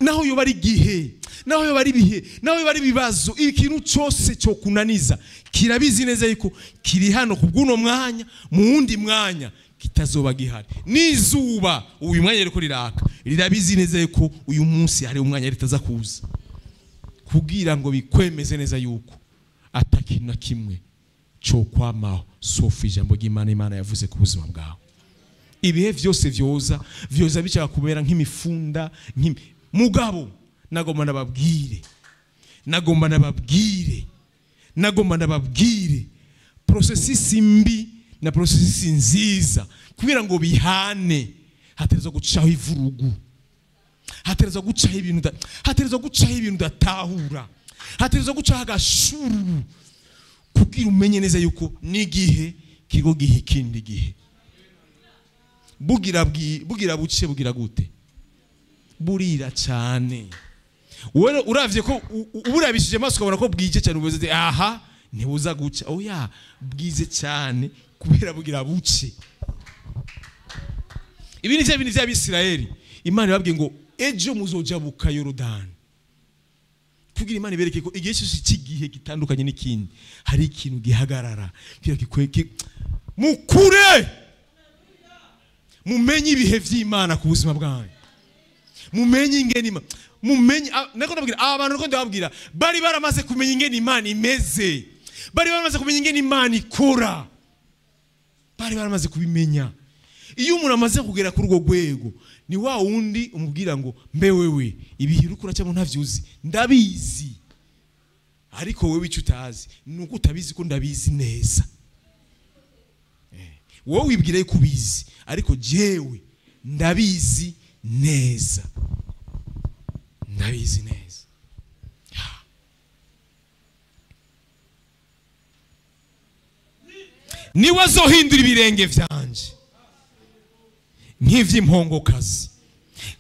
Naho yoba ari igihe, naho yoba ari ibihe, naho yoba ari ibibazo, ikintu cyose cyo kunaniza kirabizi neza yuko kiri hano ku bw'uno mwanya, mu wundi mwanya kitazoba gihari. N'izuba uyu mwanya riko riraka, rirabizi neza yuko uyu munsi hari umwanya ritaza kuza, kugira ngo bikwemeze neza yuko atakintu na kimwe cyo kwamaho sofu ijambo ry'Imana Imana yavuze ku buzima bwawe. Ibihe vyose vyoza vyoza bishaka kubera nk'imifunda mugabo nagomba nababwire, nagomba nababwire, nagomba nababwire processus mbi na processus nziza, kubera ngo bihane hatereza gucaho ivurugu, hatereza gucaho ibintu, hatereza gucaho ibintu datahura, hatereza gucaho agashururu, kugira umenye neza yuko n'igihe kigo gihe ikindi gihe. Bugira bugira buce bugira gute, burira cyane. Wewe uravye ko uburabishije amaso ukabona ko bwije cyane, ubuze aha ntibuza guca. Oya, bwize cyane kubera bugira buce. Ibi ni bya bintu by'Abisirayeli Imana ibabwiye ngo ejo muzojabuka Yorodani, kugira Imana ibereke ko igihe cyose cy'igihe gitandukanye n'ikindi hari ikintu gihagarara kugira kikweke mukure, mumenye ibihe vy'Imana ku buzima bwanyu, mumenye ingene Imana, mumenye. Nako ndabwira abantu, nako ndababwira, bari baramaze kumenya ingene Imana imeze, bari baramaze kumenya ingene Imana ikora, bari baramaze kubimenya. Iyo umuntu amaze kugera kuri urwo rwego, ni wa wundi umubwira ngo mbe wewe ibihe uriko cyangwa ntavyuzi, ndabizi, ariko wewe icyo utazi nuko utabizi ko ndabizi neza. Wowe wibwira yuko ubizi, ariko jewe ndabizi neza, ndabizi neza. Niwe azohindura ibirenge vyanje nk'ivy'impongokazi.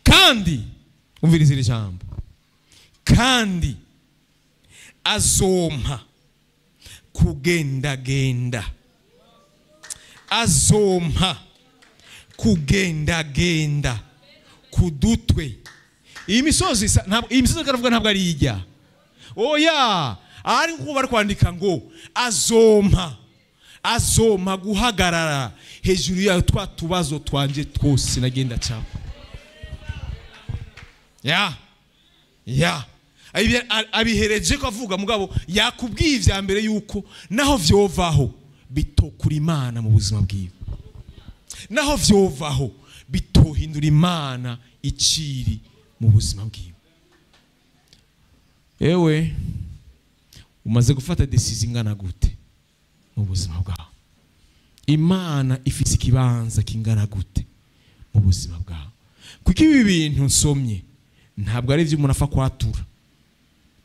Kandi umviriza iri jambo, kandi azompa kugendagenda, azompa kugendagenda kudutwe. Iyi misozi ntabwo, iyi misozi karavuga ntabwo ari ijya. Oya, ari nkuko bari kwandika ngo azompa, azompa guhagarara hejuru ya twa tubazo twanje twose nagenda cyabo. Ya ya abihereje ko avuga, mugabo yakubwiye ivya mbere yuko naho vyovaho bitokura Imana mu buzima bwiwe, naho vyovaho bitohindura Imana iciri mu buzima bwiwe. Ewe umaze gufata decision ingana gute mu buzima bwawe? Imana ifise ikibanza kingana gute mu buzima bwawe? Kuko ibi bintu nsomye ntabwo ari ivyo umuntu afa kwatura,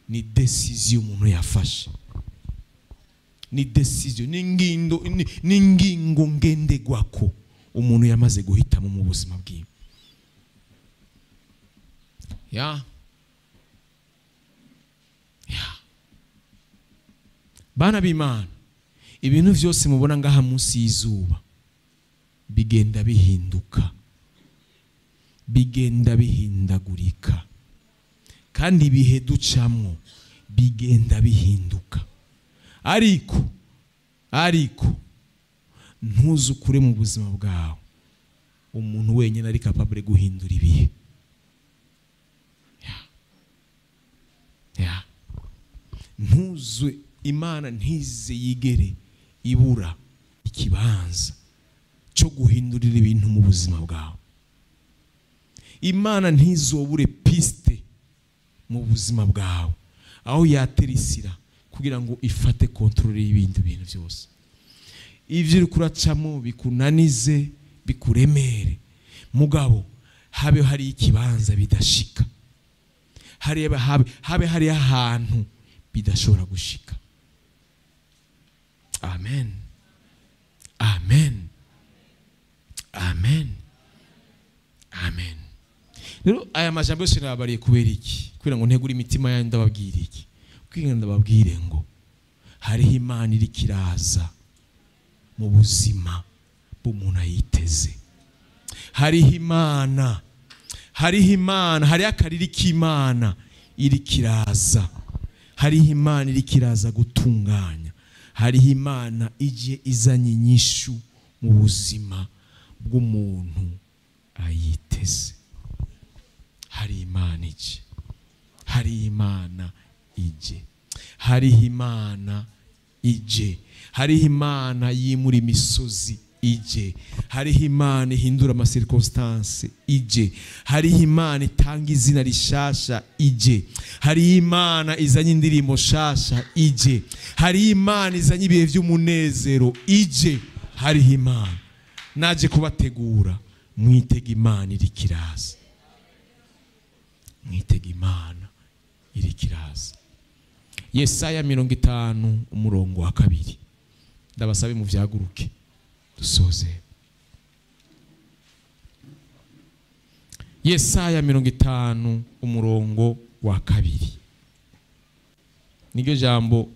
ni decision umuntu yafashe, ni decision, ni ngindo, ni ngingo ngendegwako umuntu yamaze guhitamo mu buzima bwiwe. Ya ya bana b'Imana, ibintu vyose mubona ngaha munsi y'izuba bigenda bihinduka, bigenda bihindagurika, kandi ibihe ducamwo bigenda bihinduka. Ariko ntuzukure mu buzima bwawe umuntu wenyine ari capable guhindura ibihe. Ntuzwe Imana ntize yigere ibura ikibanza cyo guhindurira ibintu mu buzima bwawe. Imana ntizobure piste mu buzima bwawe aho yaterisira kugira ngo ifate control y'ibindi bintu byose. Ivyo uri kuracamo bikunanize bikuremere, mugabo habe hari ikibanza bidashika, habe hari ahantu bidashobora gushika. Amen, amen, amen, amen. Rero aya majambo yose nababariye kubera iki? Kugira ngo ntegure imitima yanyu. Ndababwira iki? Kugira ngo ndababwire ngo hariho Imana iri kiraza mu buzima bw'umuntu ayiteze. Hariho Imana, hariho Imana, hariho akariri k'Imana iri kiraza. Hariho Imana iri kiraza gutunganya. Hariho Imana ije izanye inyishu mu buzima bw'umuntu ayiteze. Hari Imana ije, hari Imana ije, hariho Imana ije, hariho Imana yimura imisozi ije, hariho Imana ihindura ama circonstance ije, hariho Imana itanga izina rishasha ije, hariho Imana izanye indirimbo shasha ije, hariho Imana izanye ibihe by'umunezero ije. Hariho Imana. Naje kubategura mwitega Imana iri kiraza, mwitega Imana iri kiraza. Yesaya 50 umurongo wa 2. Ndabasabe mu vyaguruke dusoze. Yesaya 50 umurongo wa 2. Niryo jambo,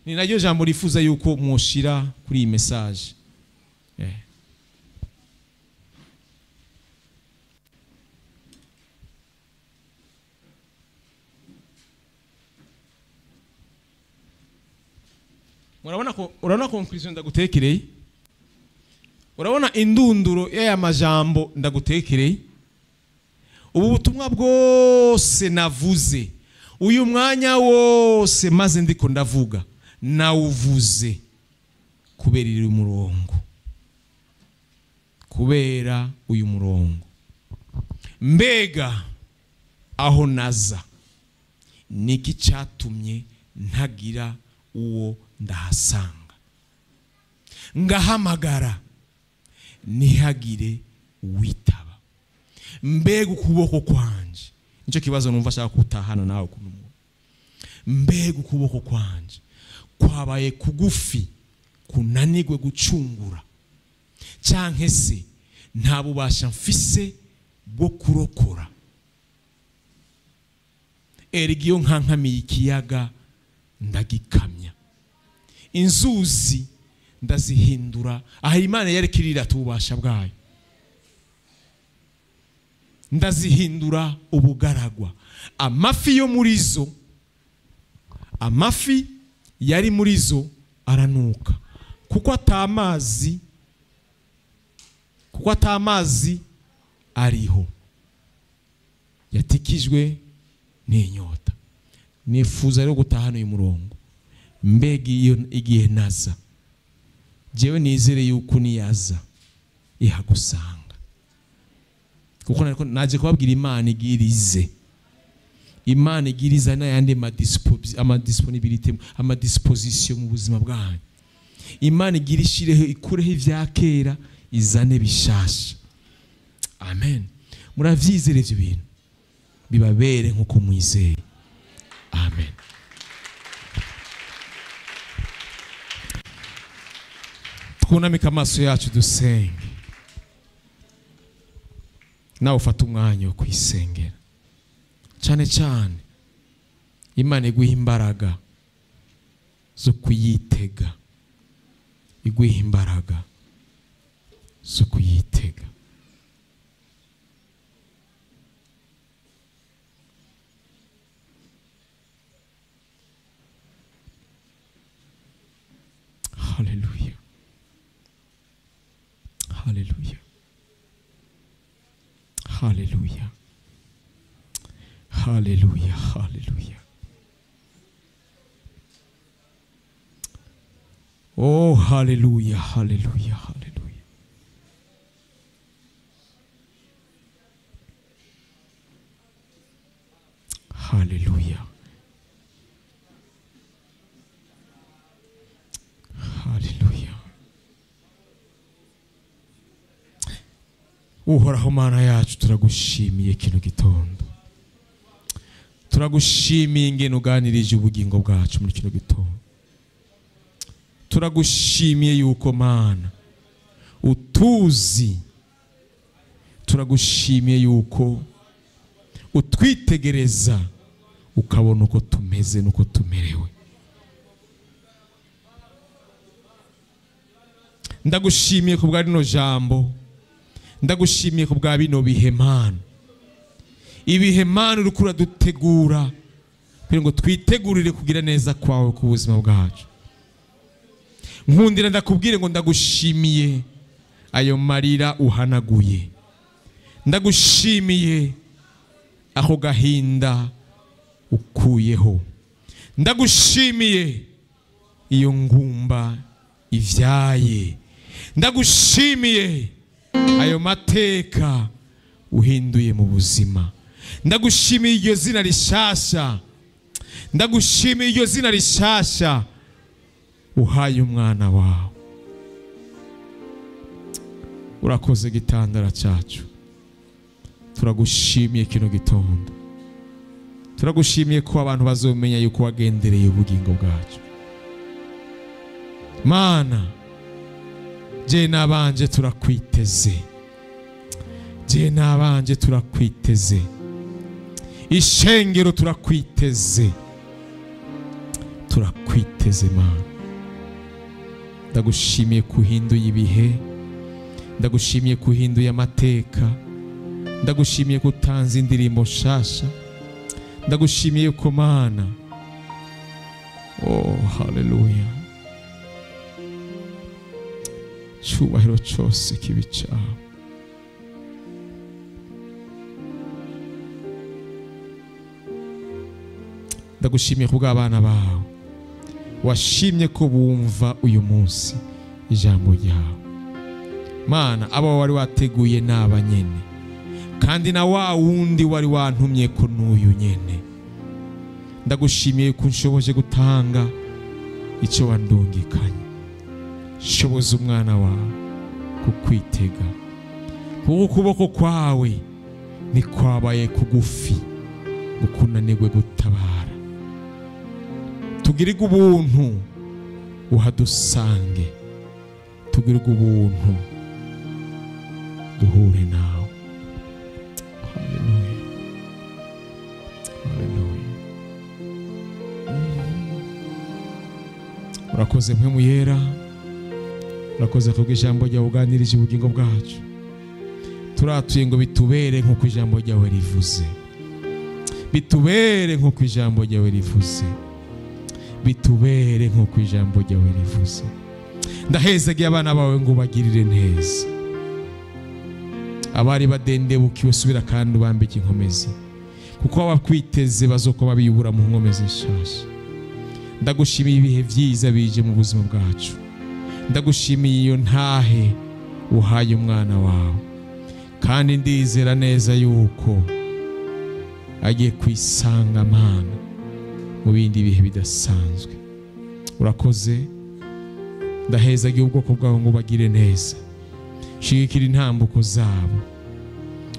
ni naryo jambo rifuza yuko mwoshira kuri iyi message. Murabona ko, urabona conclusion ndagutekereye? Urabona indunduro y'aya majambo ndagutekereye? Ubu butumwa bwose navuze uyu mwanya wose maze ndiko ndavuga, nawuvuze kubera iri murongo, kubera uyu murongo. Mbega aho naza niki cyatumye ntagira uwo ndahasanga, ngahamagara ntihagire uwitaba. Mbega ukuboko kwanje, nicyo kibazo numva ashaka kutahana nawe kuno. Mbega ukuboko kwanje kwabaye kugufi kunanigwe gucungura, canke se nta bubasha mfise bwo kurokora. Erega iyo nkankamiye ikiyaga ndagikamya, inzuzi ndazihindura. Aha Imana yari kirira tubasha bwayo, ndazihindura ubugaragwa. Amafi yo muri zo, amafi yari muri zo aranuka, kuko atamazi, kuko atamazi ariho, yatikijwe n'inyota. Nifuza rero gutahana uyu murongo. Mbega iyo igihe naza, jewe nizere yuko niyaza ihagusanga, kuko naje kubabwira Imana igirize, Imana igiriza n'ayandi ama ama disposition mu buzima bwanyu. Imana igirishireho, ikureho ivya kera izane bishasha. Amen. Muravyizere ivyo bintu bibabere nkuko mwizeye. Amen. Twunamike amaso yacu dusenge. Nawe ufate umwanya wo kwisengera, cyane cyane Imana iguha imbaraga zo kuyitega, iguha imbaraga zo kuyitega. Haleluya, haleluya, haleluya, haleluya. Oh, haleluya, haleluya, haleluya. Haleluya, haleluya. Uhoraho Mana yacu, turagushimiye kino gitondo, turagushimiye ingene uganirije ubugingo bwacu muri kino gitondo. Turagushimiye yuko Mana utuzi, turagushimiye yuko utwitegereza ukabona uko tumeze nuko tumerewe. Ndagushimiye ku bwa rino jambo, ndagushimiye ku bwa bino bihe Mana. Ibihe Mana uriko uradutegura kugira ngo twitegurire kugira neza kwawe ku buzima bwacu. Nkundira ndakubwire ngo ndagushimiye ayo marira uhanaguye, ndagushimiye ako gahinda ukuyeho, ndagushimiye iyo ngumba ivyaye, ndagushimiye ayo mateka uhinduye mu buzima, ndagushimiye iryo zina rishasha, ndagushimiye iryo zina rishasha uhaye umwana wawe. Urakoze gitandara cyacu, turagushimiye kino gitondo, turagushimiye ko abantu bazomenya yuko wagendereye ubugingo bwacu. Mana, je nabanje turakwiteze, je nabanje turakwiteze, ishengero turakwiteze, turakwiteze Mana. Ndagushimiye kuhinduye ibihe, ndagushimiye kuhinduye amateka, ndagushimiye kutanza indirimbo nshasha, ndagushimiye ko Mana. Oh, haleluya. Cyubahiro cyose kibi cyawe. Ndagushimiye kubw'abana bawe washimye ko bumva uyu munsi ijambo ryawe. Mana, abo wari wateguye naba nyene, kandi na wa wundi wari wantumye ko n'uyu nyene. Ndagushimiye ko unshoboje gutanga icyo wandungikanye. Shoboza umwana wawe kukwitega, kuko ukuboko kwawe ntikwabaye kugufi ngo kunanirwe gutabara. Tugirirwe ubuntu uhadusange, tugirirwe ubuntu duhure nawe. Haleluya, haleluya. Urakoze Mpwemu Yera, urakoze kubwo ijambo ryawe uganirije ubugingo bwacu. Turatuye ngo bitubere nk'uko ijambo ryawe rivuze, bitubere nk'uko ijambo ryawe rivuze, bitubere nk'uko ijambo ryawe rivuze. Ndahezagiye abana bawe ngo ubagirire neza. Abari badendebukiwe subira kandi ubambike inkomezi, kuko abakwiteze bazokuba biyubura mu nkomezi nshasha. Ndagushimiye ibihe byiza bije mu buzima bwacu, ndagushimiye iyo ntahe uhaye umwana wawe, kandi ndizera neza yuko agiye kwisanga Mana mu bindi bihe bidasanzwe. Urakoze. Ndahezagiye ubwoko bwawe ngo bagire neza, shigikira intambuko zabo,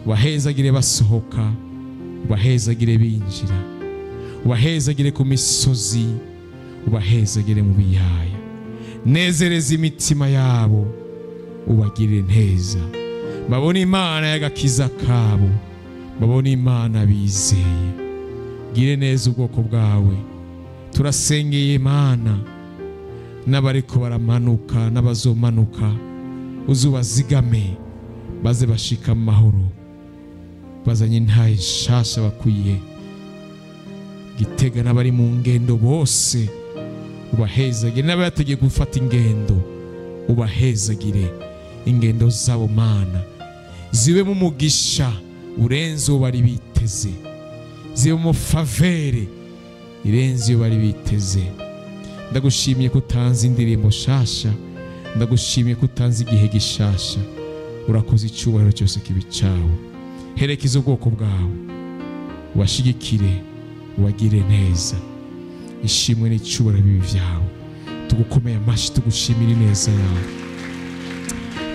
ubahezagire basohoka, ubahezagire binjira, ubahezagire ku misozi, ubahezagire mu biyaya. Nezereza imitima yabo, ubagirire neza, babone Imana y'agakiza kabo, babone Imana bizeye. Gire neza ubwoko bwawe. Turasengeye Imana n'abariko baramanuka n'abazomanuka, uzubazigame baze bashika amahoro, bazanye intahe nshasha bakwiye. Gitega n'abari mu ngendo bose ubahezagire, n'abategeye gufata ingendo ubahezagire. Ingendo zabo Mana zibemo umugisha urenze uwo bari biteze, zibemo faveur irenze iyo bari biteze. Ndagushimiye ko utanze indirimbo shasha, ndagushimiye ko utanze igihe gishasha. Urakoze, icyubahiro cyose kibe icyawe. Herekeza ubwoko bwawe, ubashigikire, ubagire neza. Ishimwe n'icyubahiro bibe ibyawe. Tugukomeye amashyi tugushimira ineza yawe,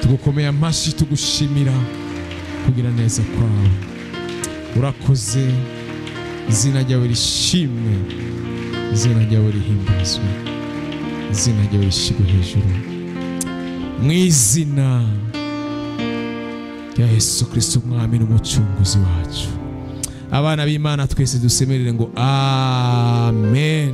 tugukomeye amashyi tugushimira kugira neza kwawe. Urakoze, izina ryawe rishimwe, izina ryawe rihimbazwe, izina ryawe rishyirwe hejuru, mu izina rya Yesu Kristo umwami n'umucunguzi wacu. Abana b'Imana twese dusemerere ngo amen.